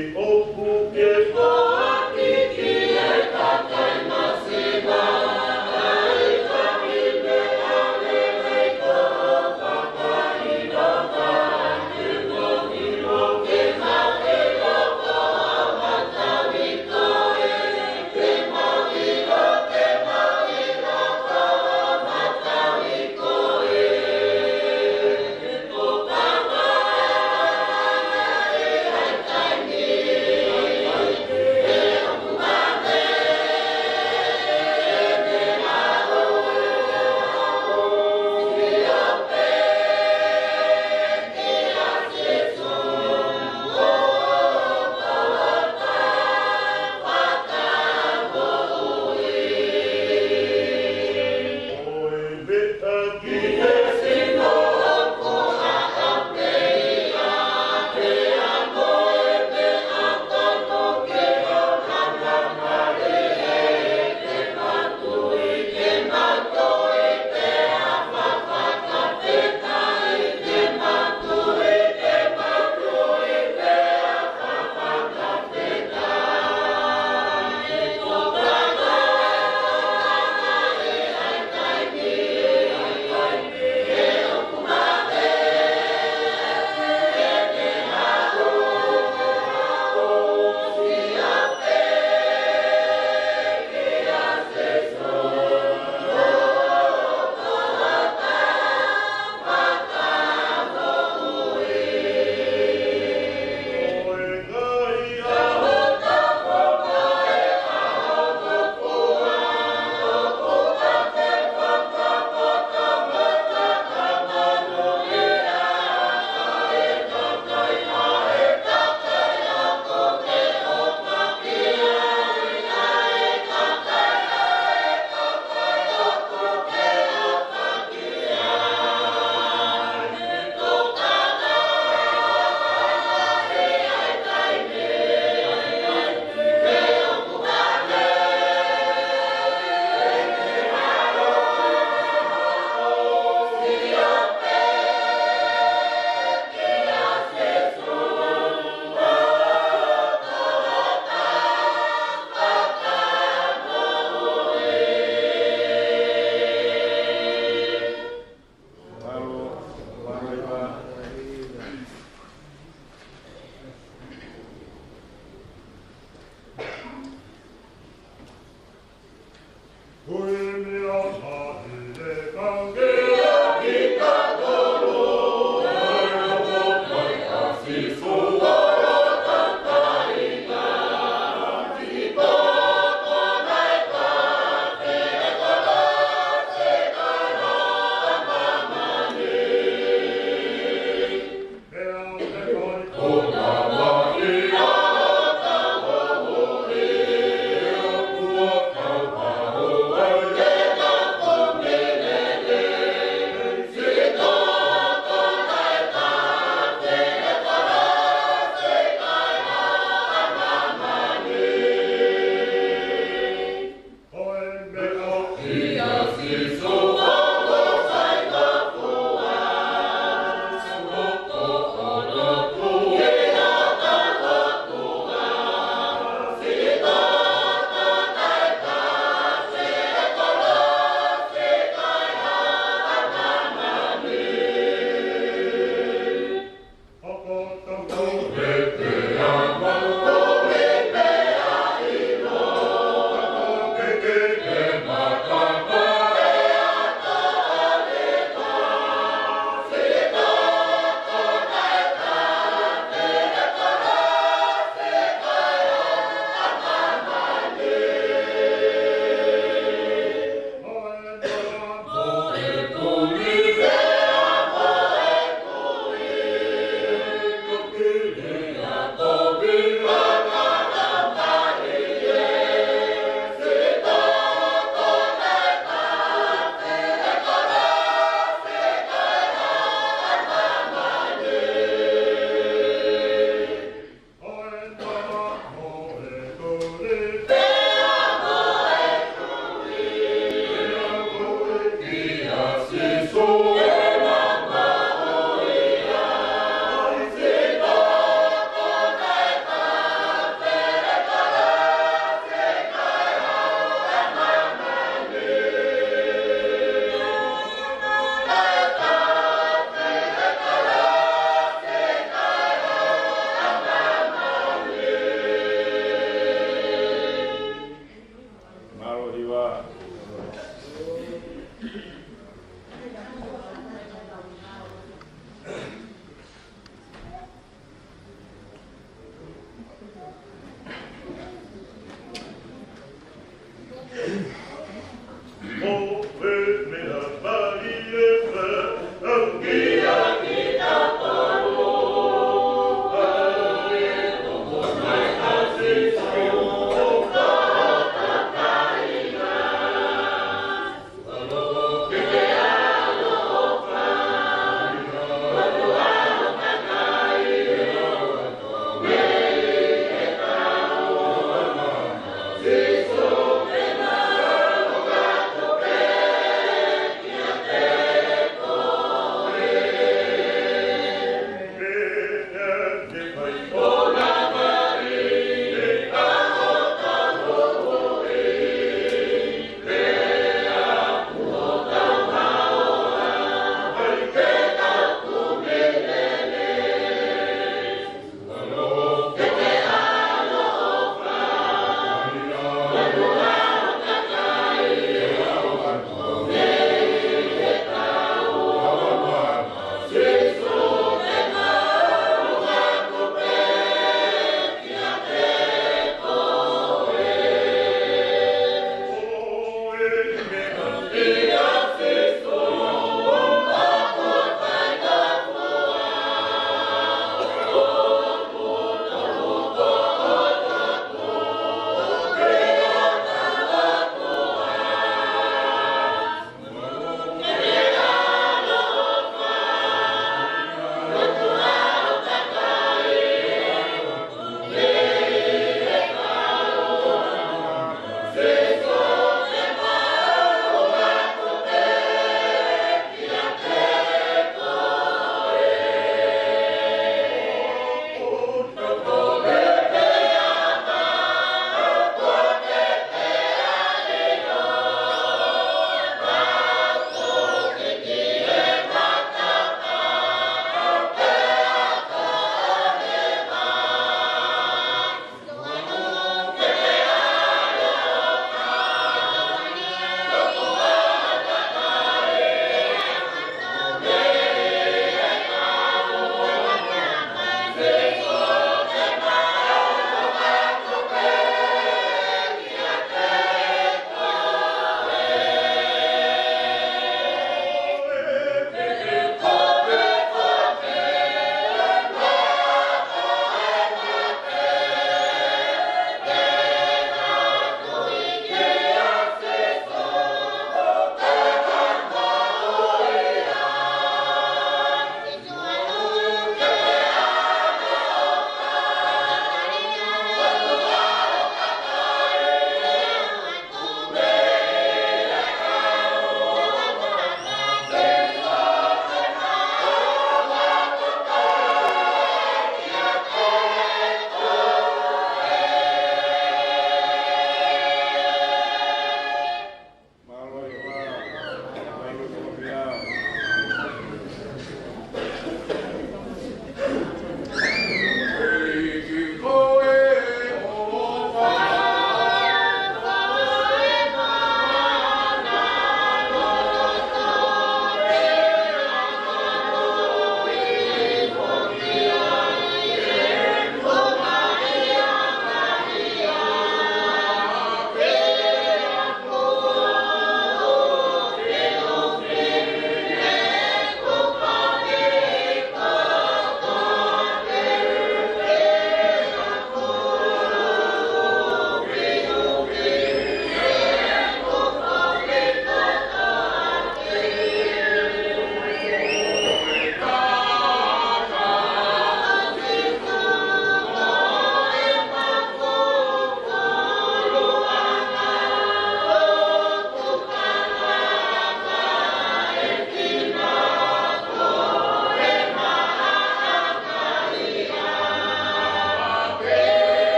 ʻOku ke foaki ki he kakai masiva ʻa e kapi meʻa lelei ko ho fakaʻilonga. Ke mau ʻilo, ke mau ʻilo ko ho mataʻi koe. Ke mau ʻilo, ke mau ʻilo ko ho mataʻi koe.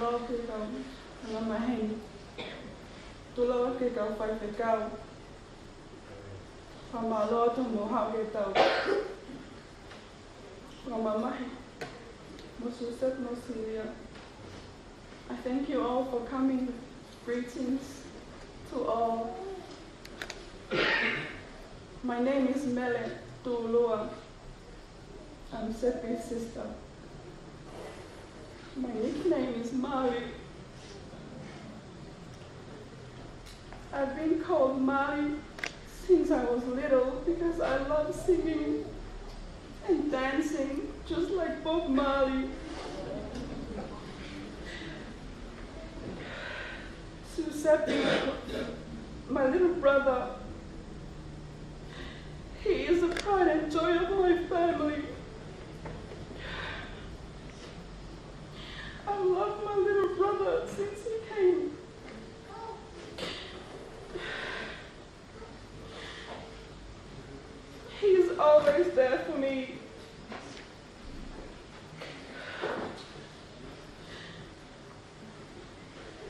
Mālō ki he kau angamaheni. Tulou ki he kau faifekau. Fakamālō atu mo haʻu ke tau fakamamahi mo Susep mo Silia. I thank you all for coming. Greetings to all. My name is Mele Tulua. I'm Sepi's sister. My nickname is Mali. I've been called Mali since I was little because I love singing and dancing just like Bob Marley. Susepi, my little brother, he is the pride and joy of my family. I love my little brother since he came. He is always there for me.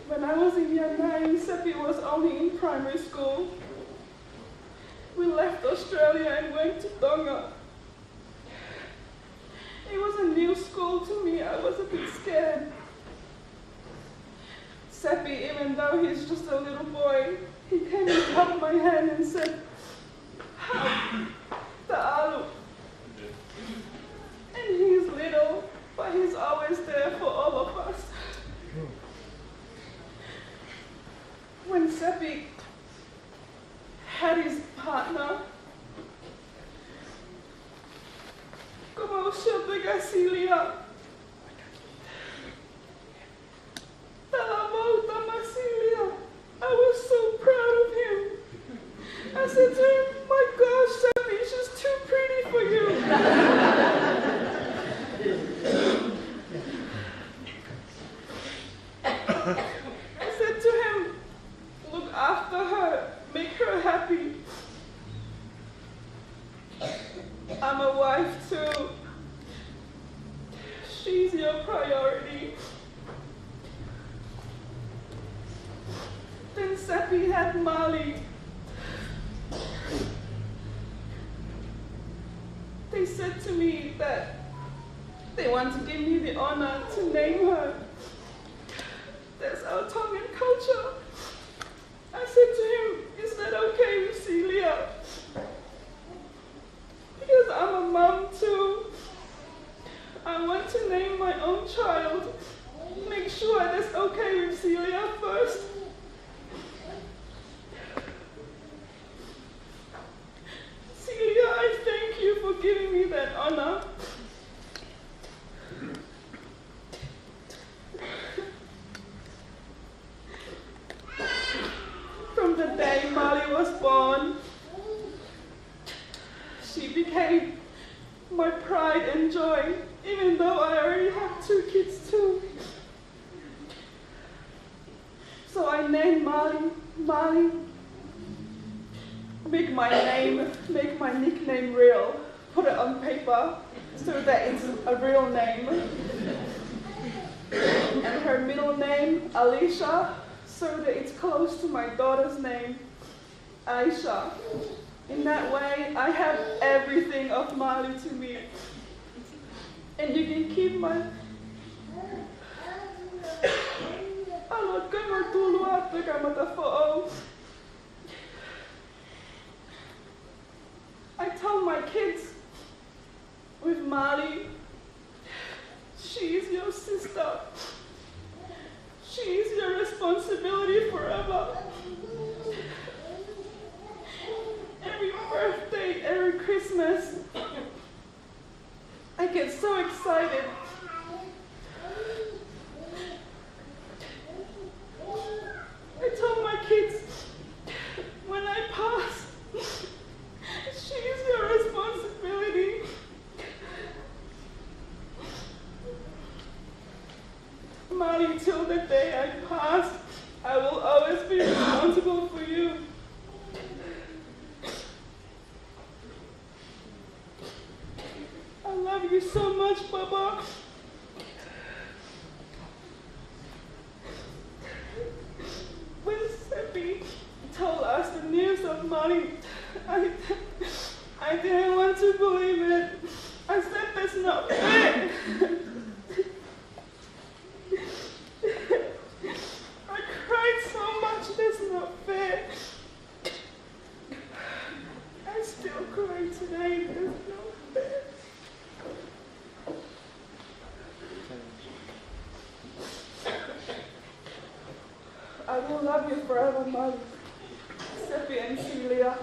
When I was in year nine, Sepi was only in primary school. We left Australia and went to Tonga. It was a new school to me. I was a bit scared. Sepi, even though he's just a little boy, he came and held my hand and said, "Hau, ta'alu." And he's little, but he's always there for all of us. When Sepi had his partner, como se pega Silia. Talavou Tamasilia. I was so proud of him. I said to him, "My gosh, Sepi, she's too pretty for you." I said to him, "Look after her, make her happy." I'm a wife too. She's your priority. Then Sepi had Mali. They said to me that they want to give me the honor to name her. That's our Tongan culture. I said to him, "Is that okay with Celia?" Because I'm a mum too. I want to name my own child. Make sure that's okay with Celia first. Celia, I thank you for giving me that honor. From the day Mali was born, she became my pride and joy, even though I already have two kids too. So I named Mali, Mali. Make my name, make my nickname real. Put it on paper so that it's a real name. And her middle name, Alicia, so that it's close to my daughter's name, Aisha. In that way, I have everything of Mali to me. And you can keep my, I love Kamatulua, Kamatafo'ou. I tell my kids, with Mali, she is your sister. She is your responsibility forever. Every birthday, every Christmas, I get so excited. I tell my kids, when I pass, she is your responsibility. Mali, till the day I pass, I will always be responsible for you. I love you so much, Papa. Years of money. I, I didn't want to believe it. I said, "That's not fair." I cried so much, "That's not fair." I still cry today, "That's not fair." I will love you forever, Mali, Sepi and Celia.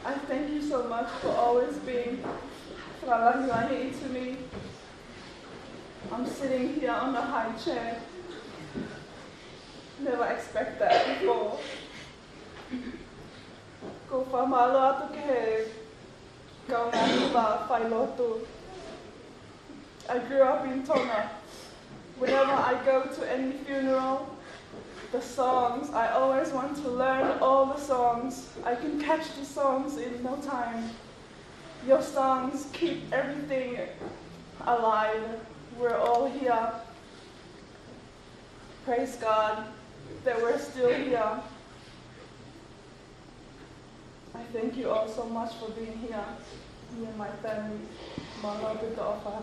I thank you so much for always being fakalangilangi to me. I'm sitting here on the high chair. Never expect that before. Ko e fakamālō atu ki he kaungā hiva failotu. I grew up in Tonga. Whenever I go to any funeral, the songs, I always want to learn all the songs. I can catch the songs in no time. Your songs keep everything alive. We're all here. Praise God that we're still here. I thank you all so much for being here, me and my family. Mālō ʻaupito ʻofa.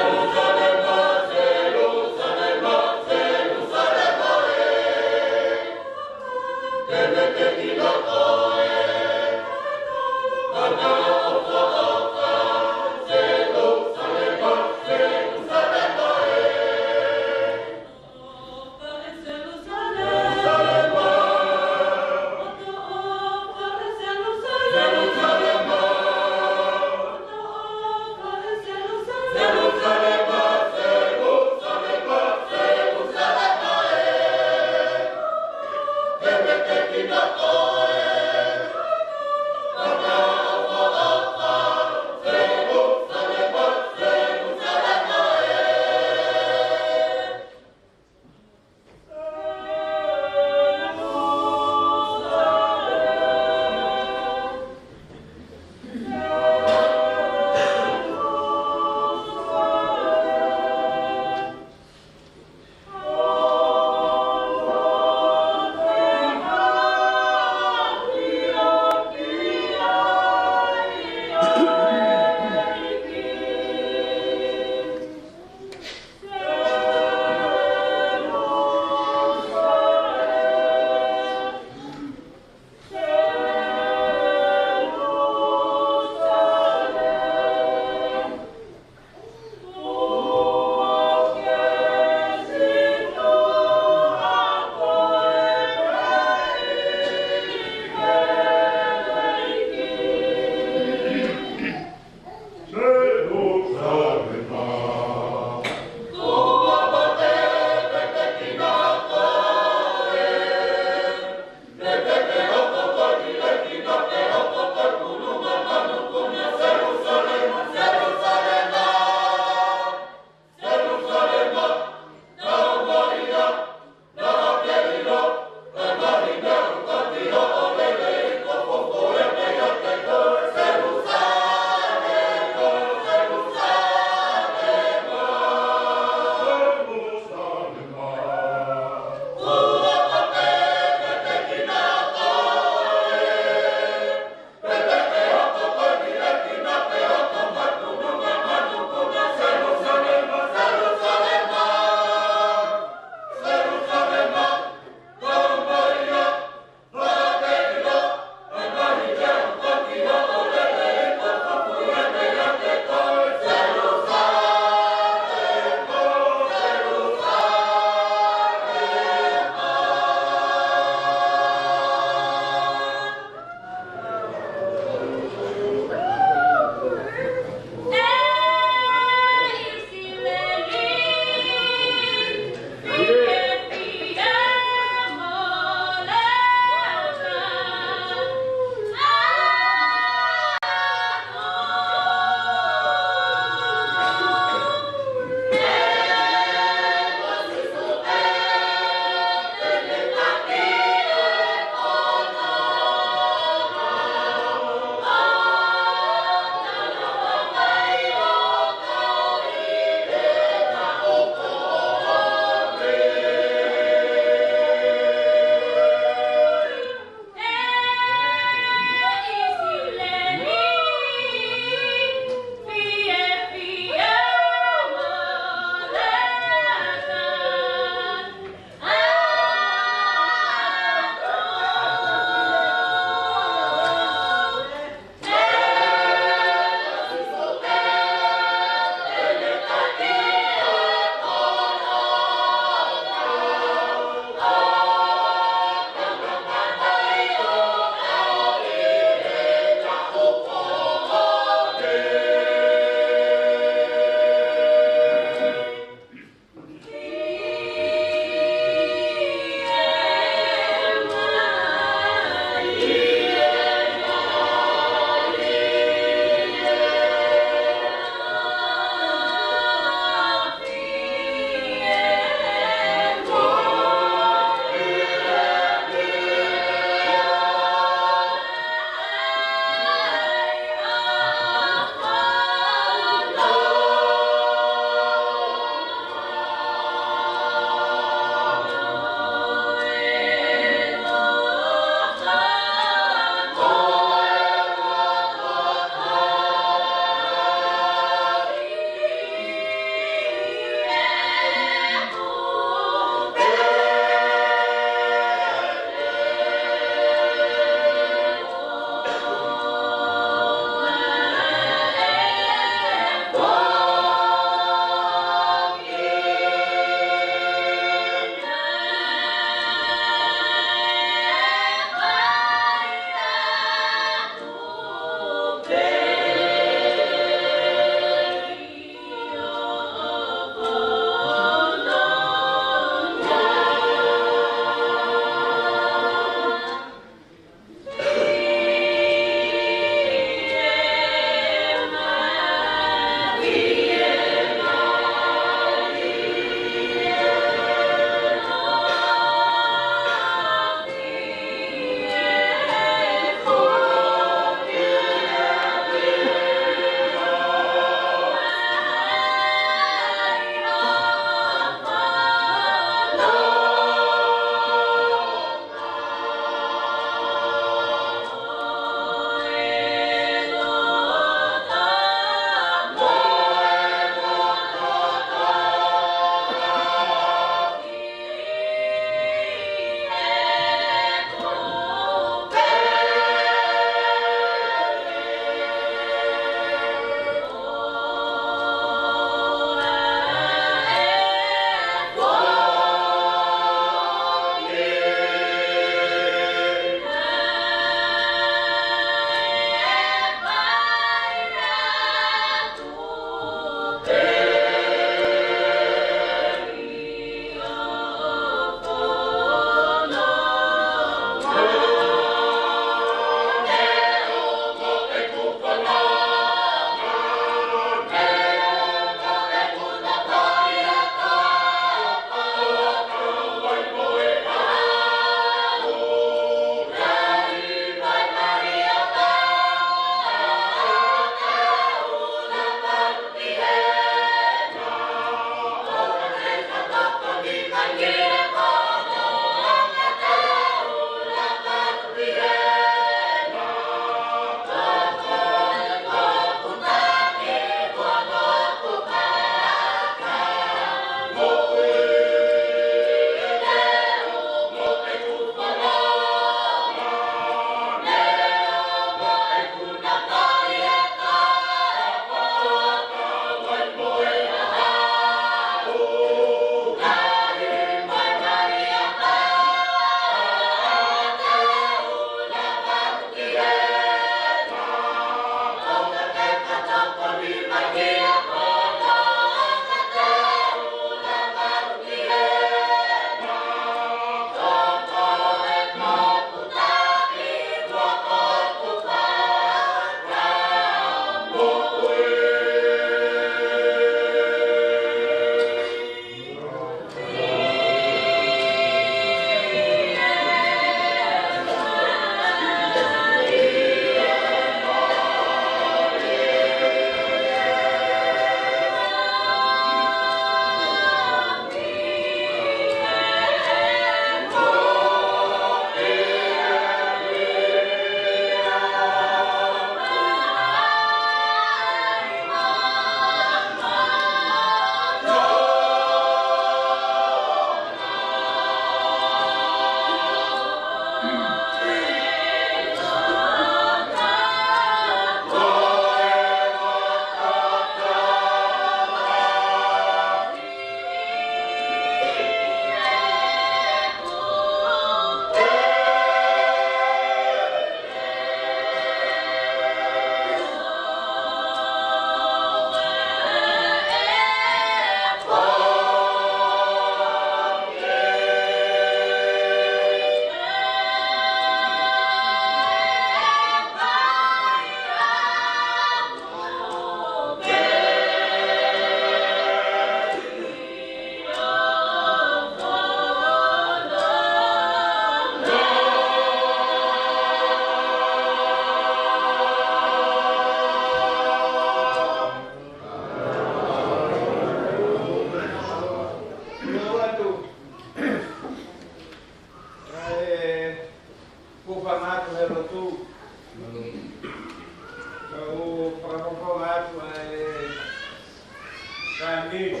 Kaimili,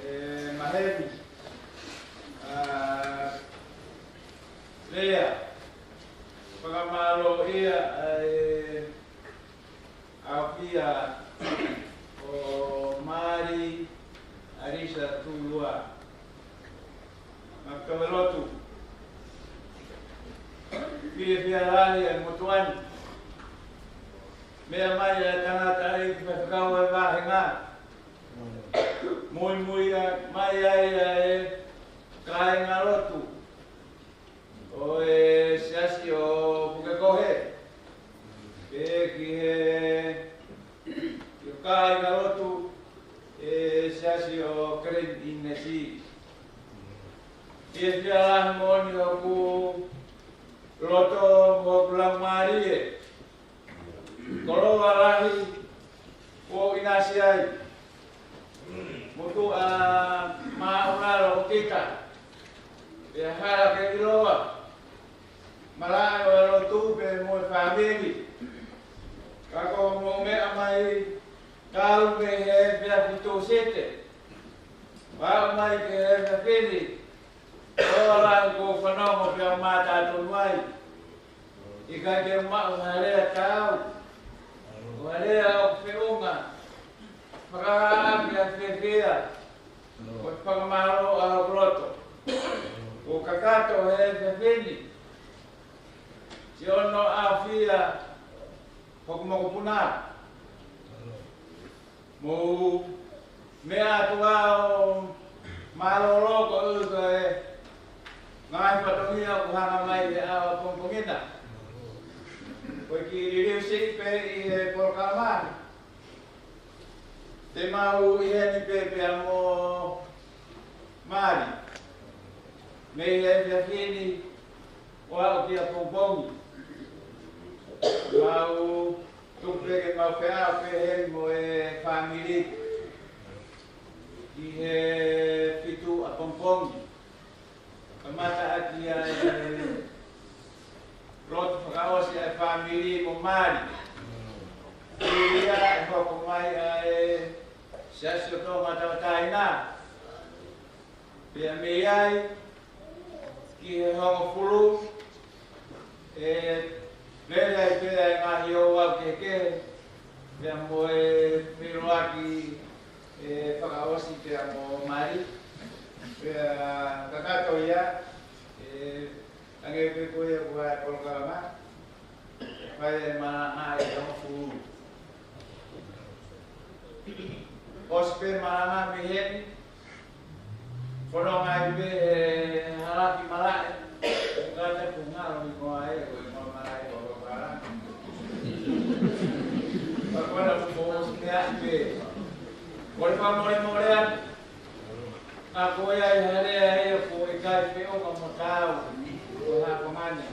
ʻe, Maheni, ʻa, Lea, fakamālō ia ʻa e ʻAfio ʻo Mali, ʻAlisa Tulua, Makauelotu. Fiefia lahi e motuʻa ni. Meʻa mai e tangataʻeiki faifekau e vāhenga. Muimui mai ai ʻa e kāingalotu ʻo e siasi ʻo Pukekohe, pea ki he, ki he kāingalotu e siasi ʻo Keren Inesi. Fiefia lahi moʻoni hoku loto mo hoku laumālie. Koloa lahi kuo ʻinasi ai. Motuʻa māʻulalo ʻo kita. Pea hala ke ʻiloa. Malaʻe ʻo e lotu pea mo e fāmili. Ka ko hoʻomou meʻa mai, kau mei he efiafi Tūsite, ʻo aʻu mai ki he efiafi ni. Koloa lahi kuo u fanongo pea u mātā tonu ai. ʻIkai ke u maʻu ha lea taau, ha lea ʻoku feʻunga. Fakahā ʻaki ʻa e fiefia mo e fakamālō ʻa hoku loto. Kuo kakato he efiafi ni siʻono ʻafio hoku mokopuna. Mou meʻa atu ʻo mālōlō koeʻuhi ko e ngaahi fatongia ʻoku hanga mai he ʻaho pongipongi na. Ko e kiʻi liliu siʻi pē ʻi he polokalama ni. Te mau ʻi heni pē pea mo Mali mei he efiafi ni ʻo aʻu ki ʻapongipongi. Mau tuku pē ke mau feʻao pē heni mo e fāmili ʻi he fitu ʻapongipongi. Kamata ʻaki ʻa e lotu fakaʻosi ʻa e fāmili mo Mali. Pea ʻi he hoko mai ʻa e Siasi ʻo Tonga Tauʻatāina. Pea mei ai ki he hongofulu, ʻe lele ai pea e ngaahi ouau kehekehe, pea mo e feʻiloaki ʻe fakaʻosi pea mo Mali. Pea kakato ia, ʻe hangē pē ko ia ko e polokalama, ʻe fai e malanga ʻi he hongofulu. ʻOsi pē malanga mei heni, fononga ai pē he halaki malaʻe. Kātaki ngalo ni ko ai, ko e malaʻe ko e malanga. Pea ko ena kuo ʻosi meʻa pē. Ko e fakamolemole atu. Ka ko ia ʻi he lea ia ko e ʻikai feʻunga mo taau, ko e hā ko ʻene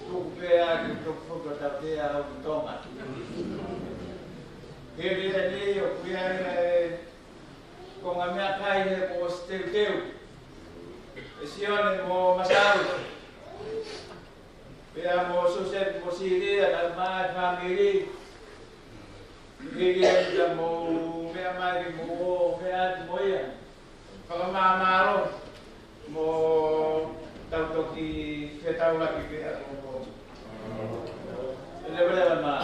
tuku pē ʻa e tuku foto tautea ʻo Tonga. He lea ni ʻoku ʻi ai e konga meʻakai he kuo ʻosi teuteu ʻe Sione mo Masau. Pea mo Siosefa mo Silia, kae ʻumaʻā e fāmili. Hili ia mou meʻa mai ke mou ō ʻo meʻa atu mo ia. Fakamāmālohi mo tau toki fetaulaki pē ʻapongipongi. Leveleva mā.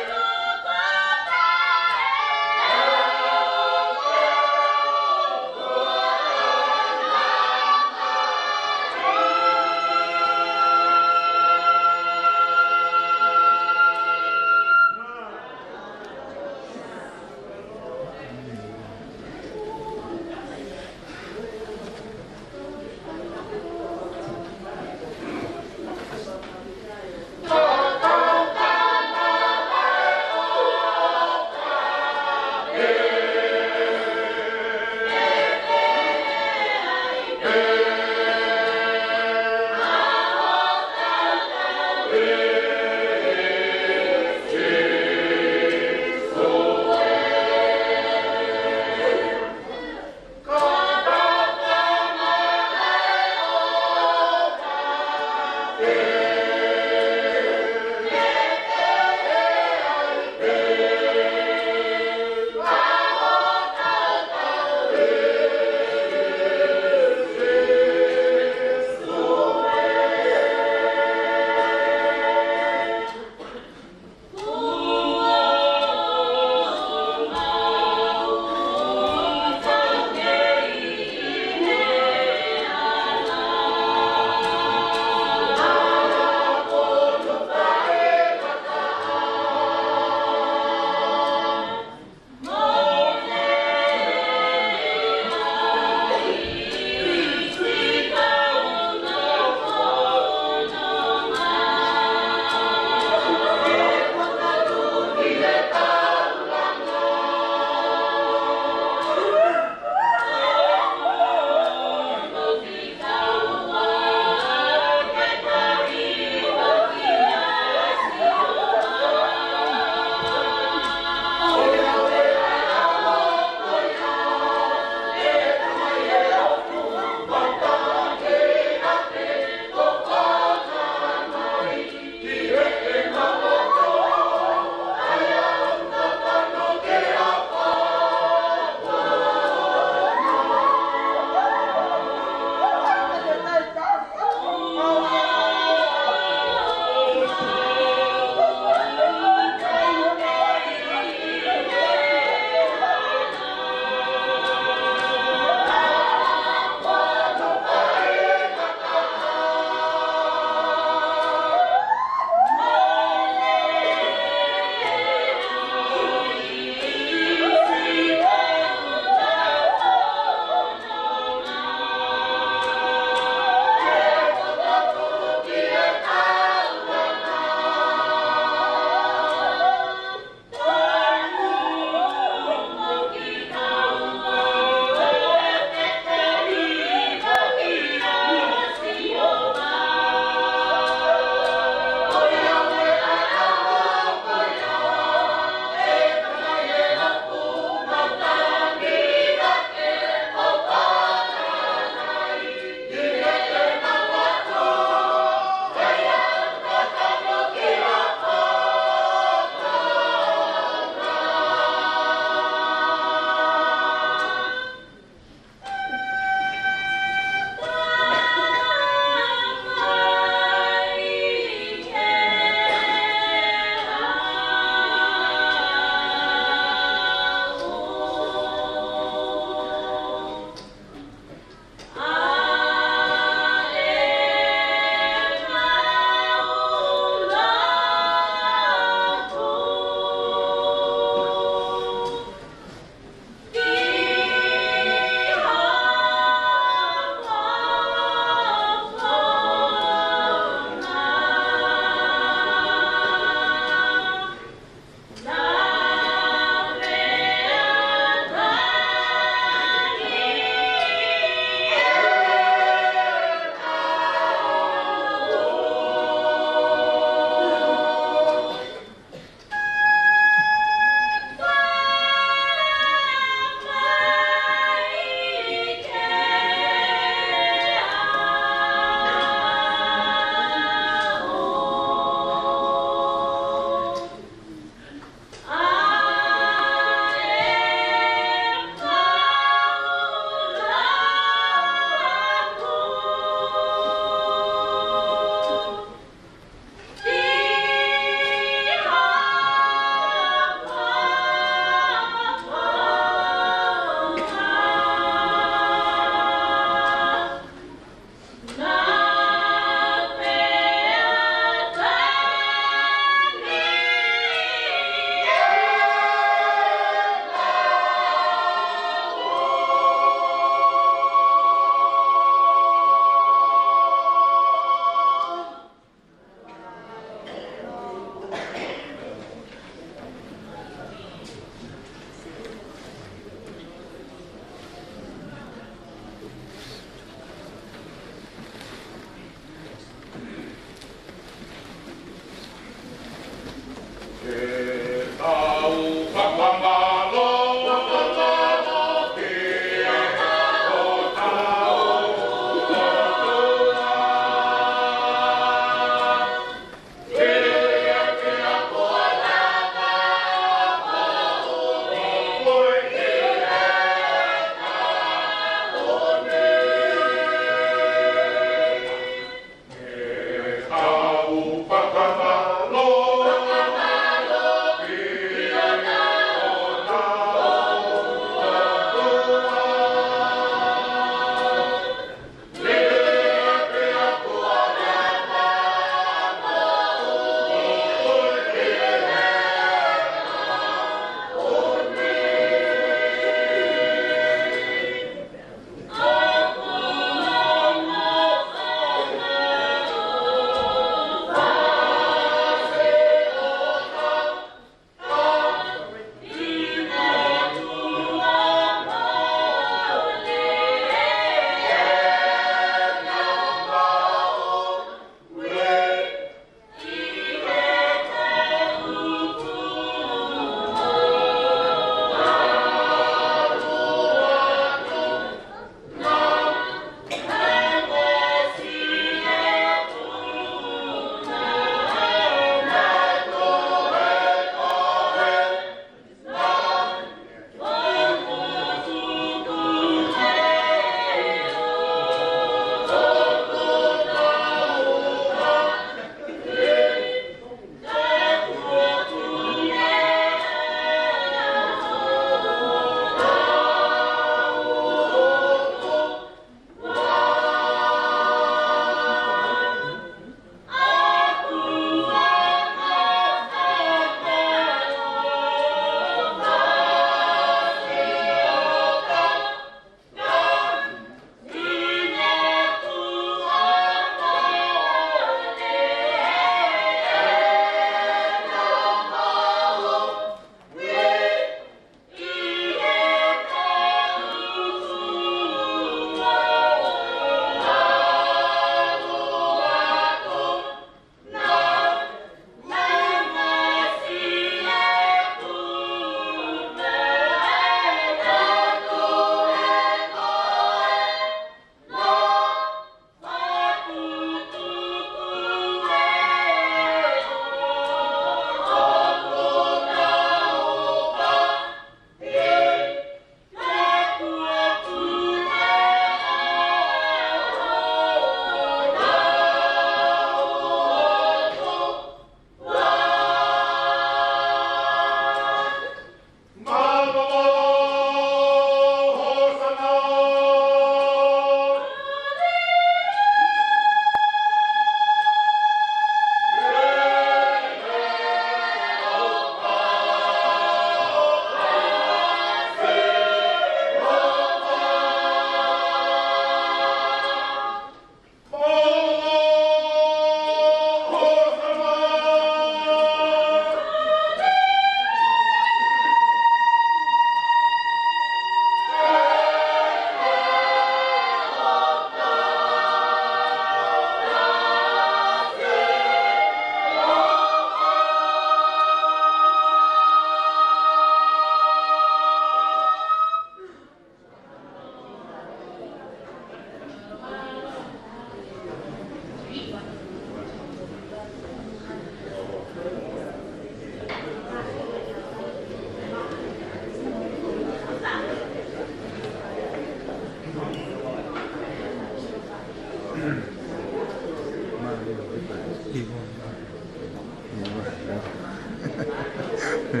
Te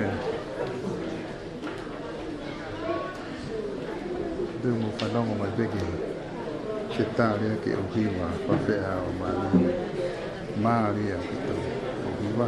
u fanongo mai pē ki he tali ʻa e ʻuhiva, fafeʻao mālie. Mālie ʻaupito ʻuhiva.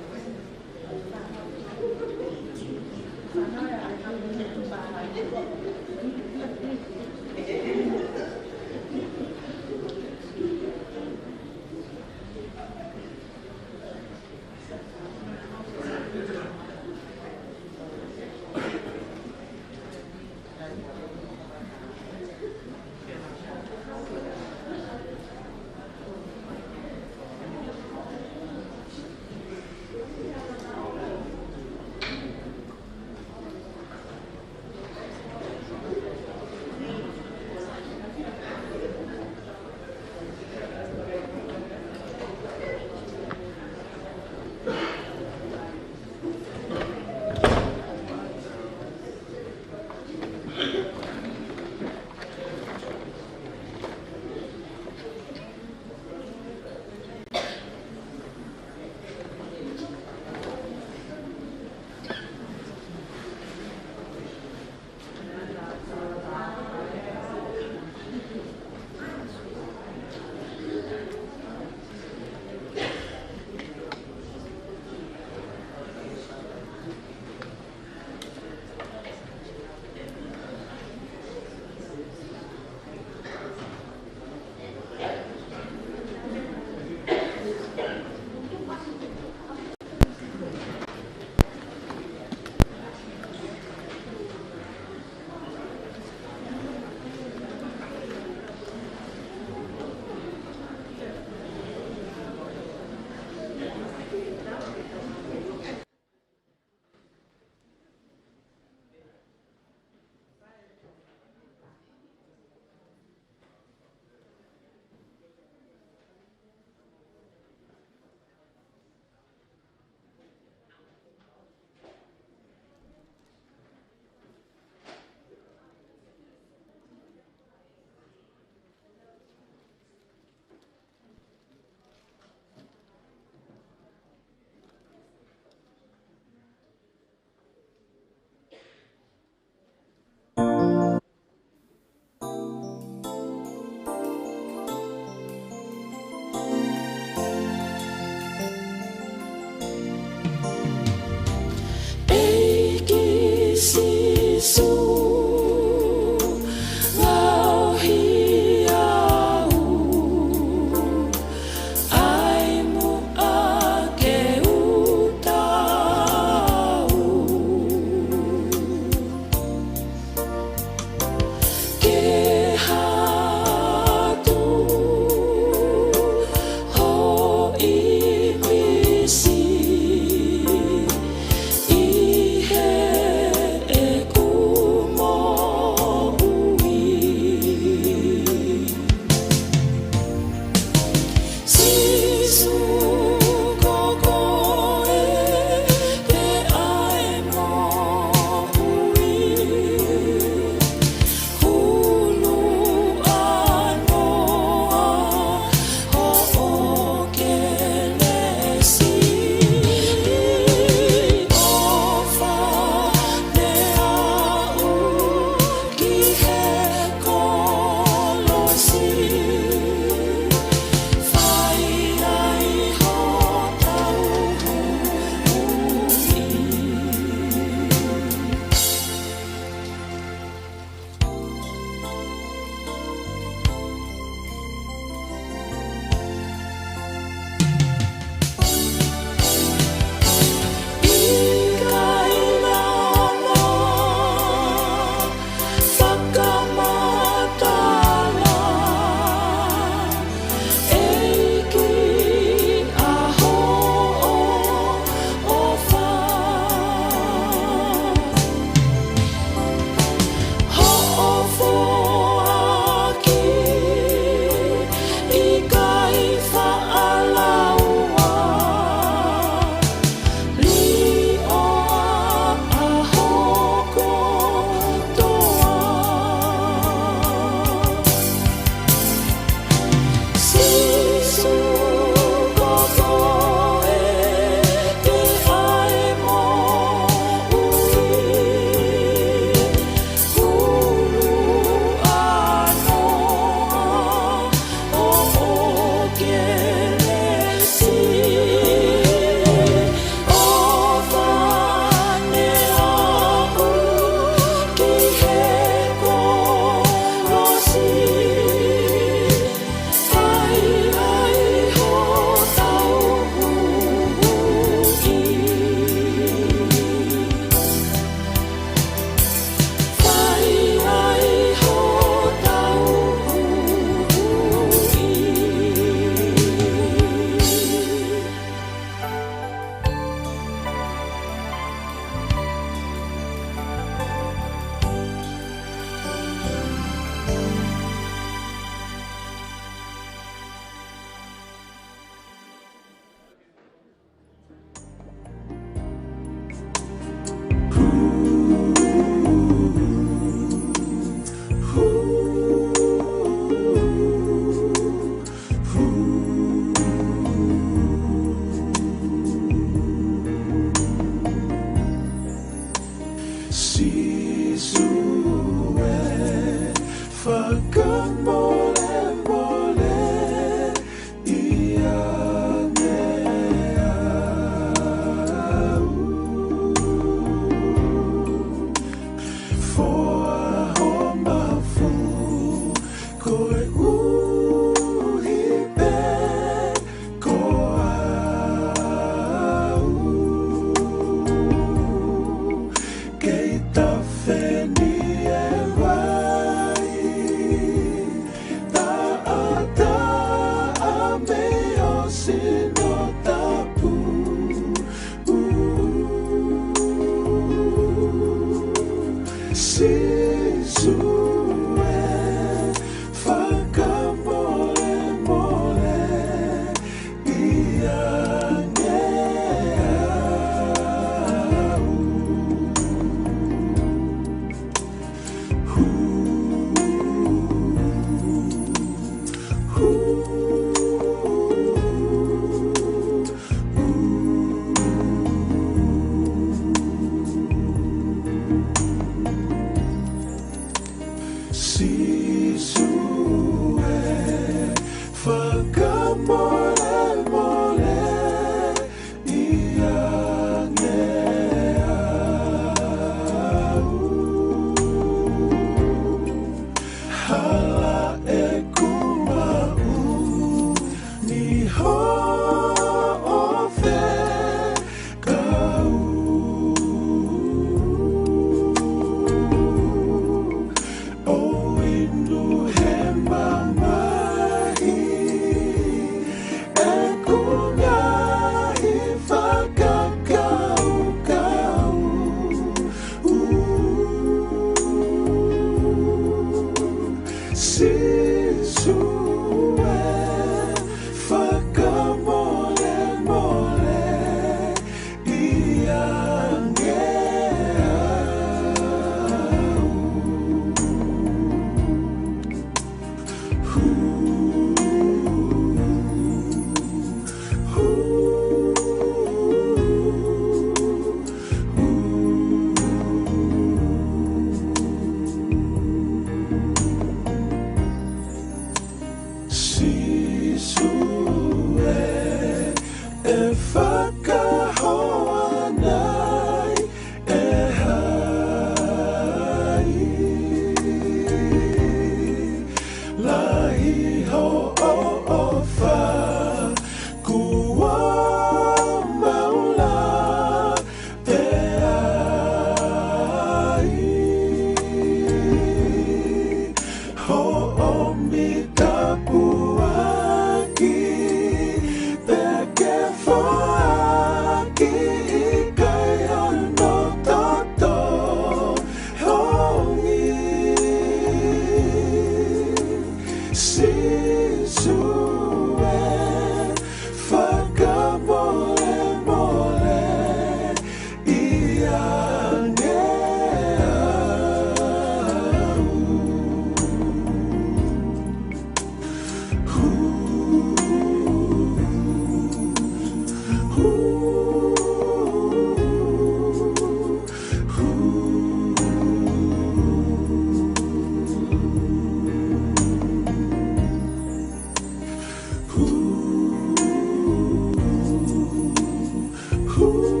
Cool.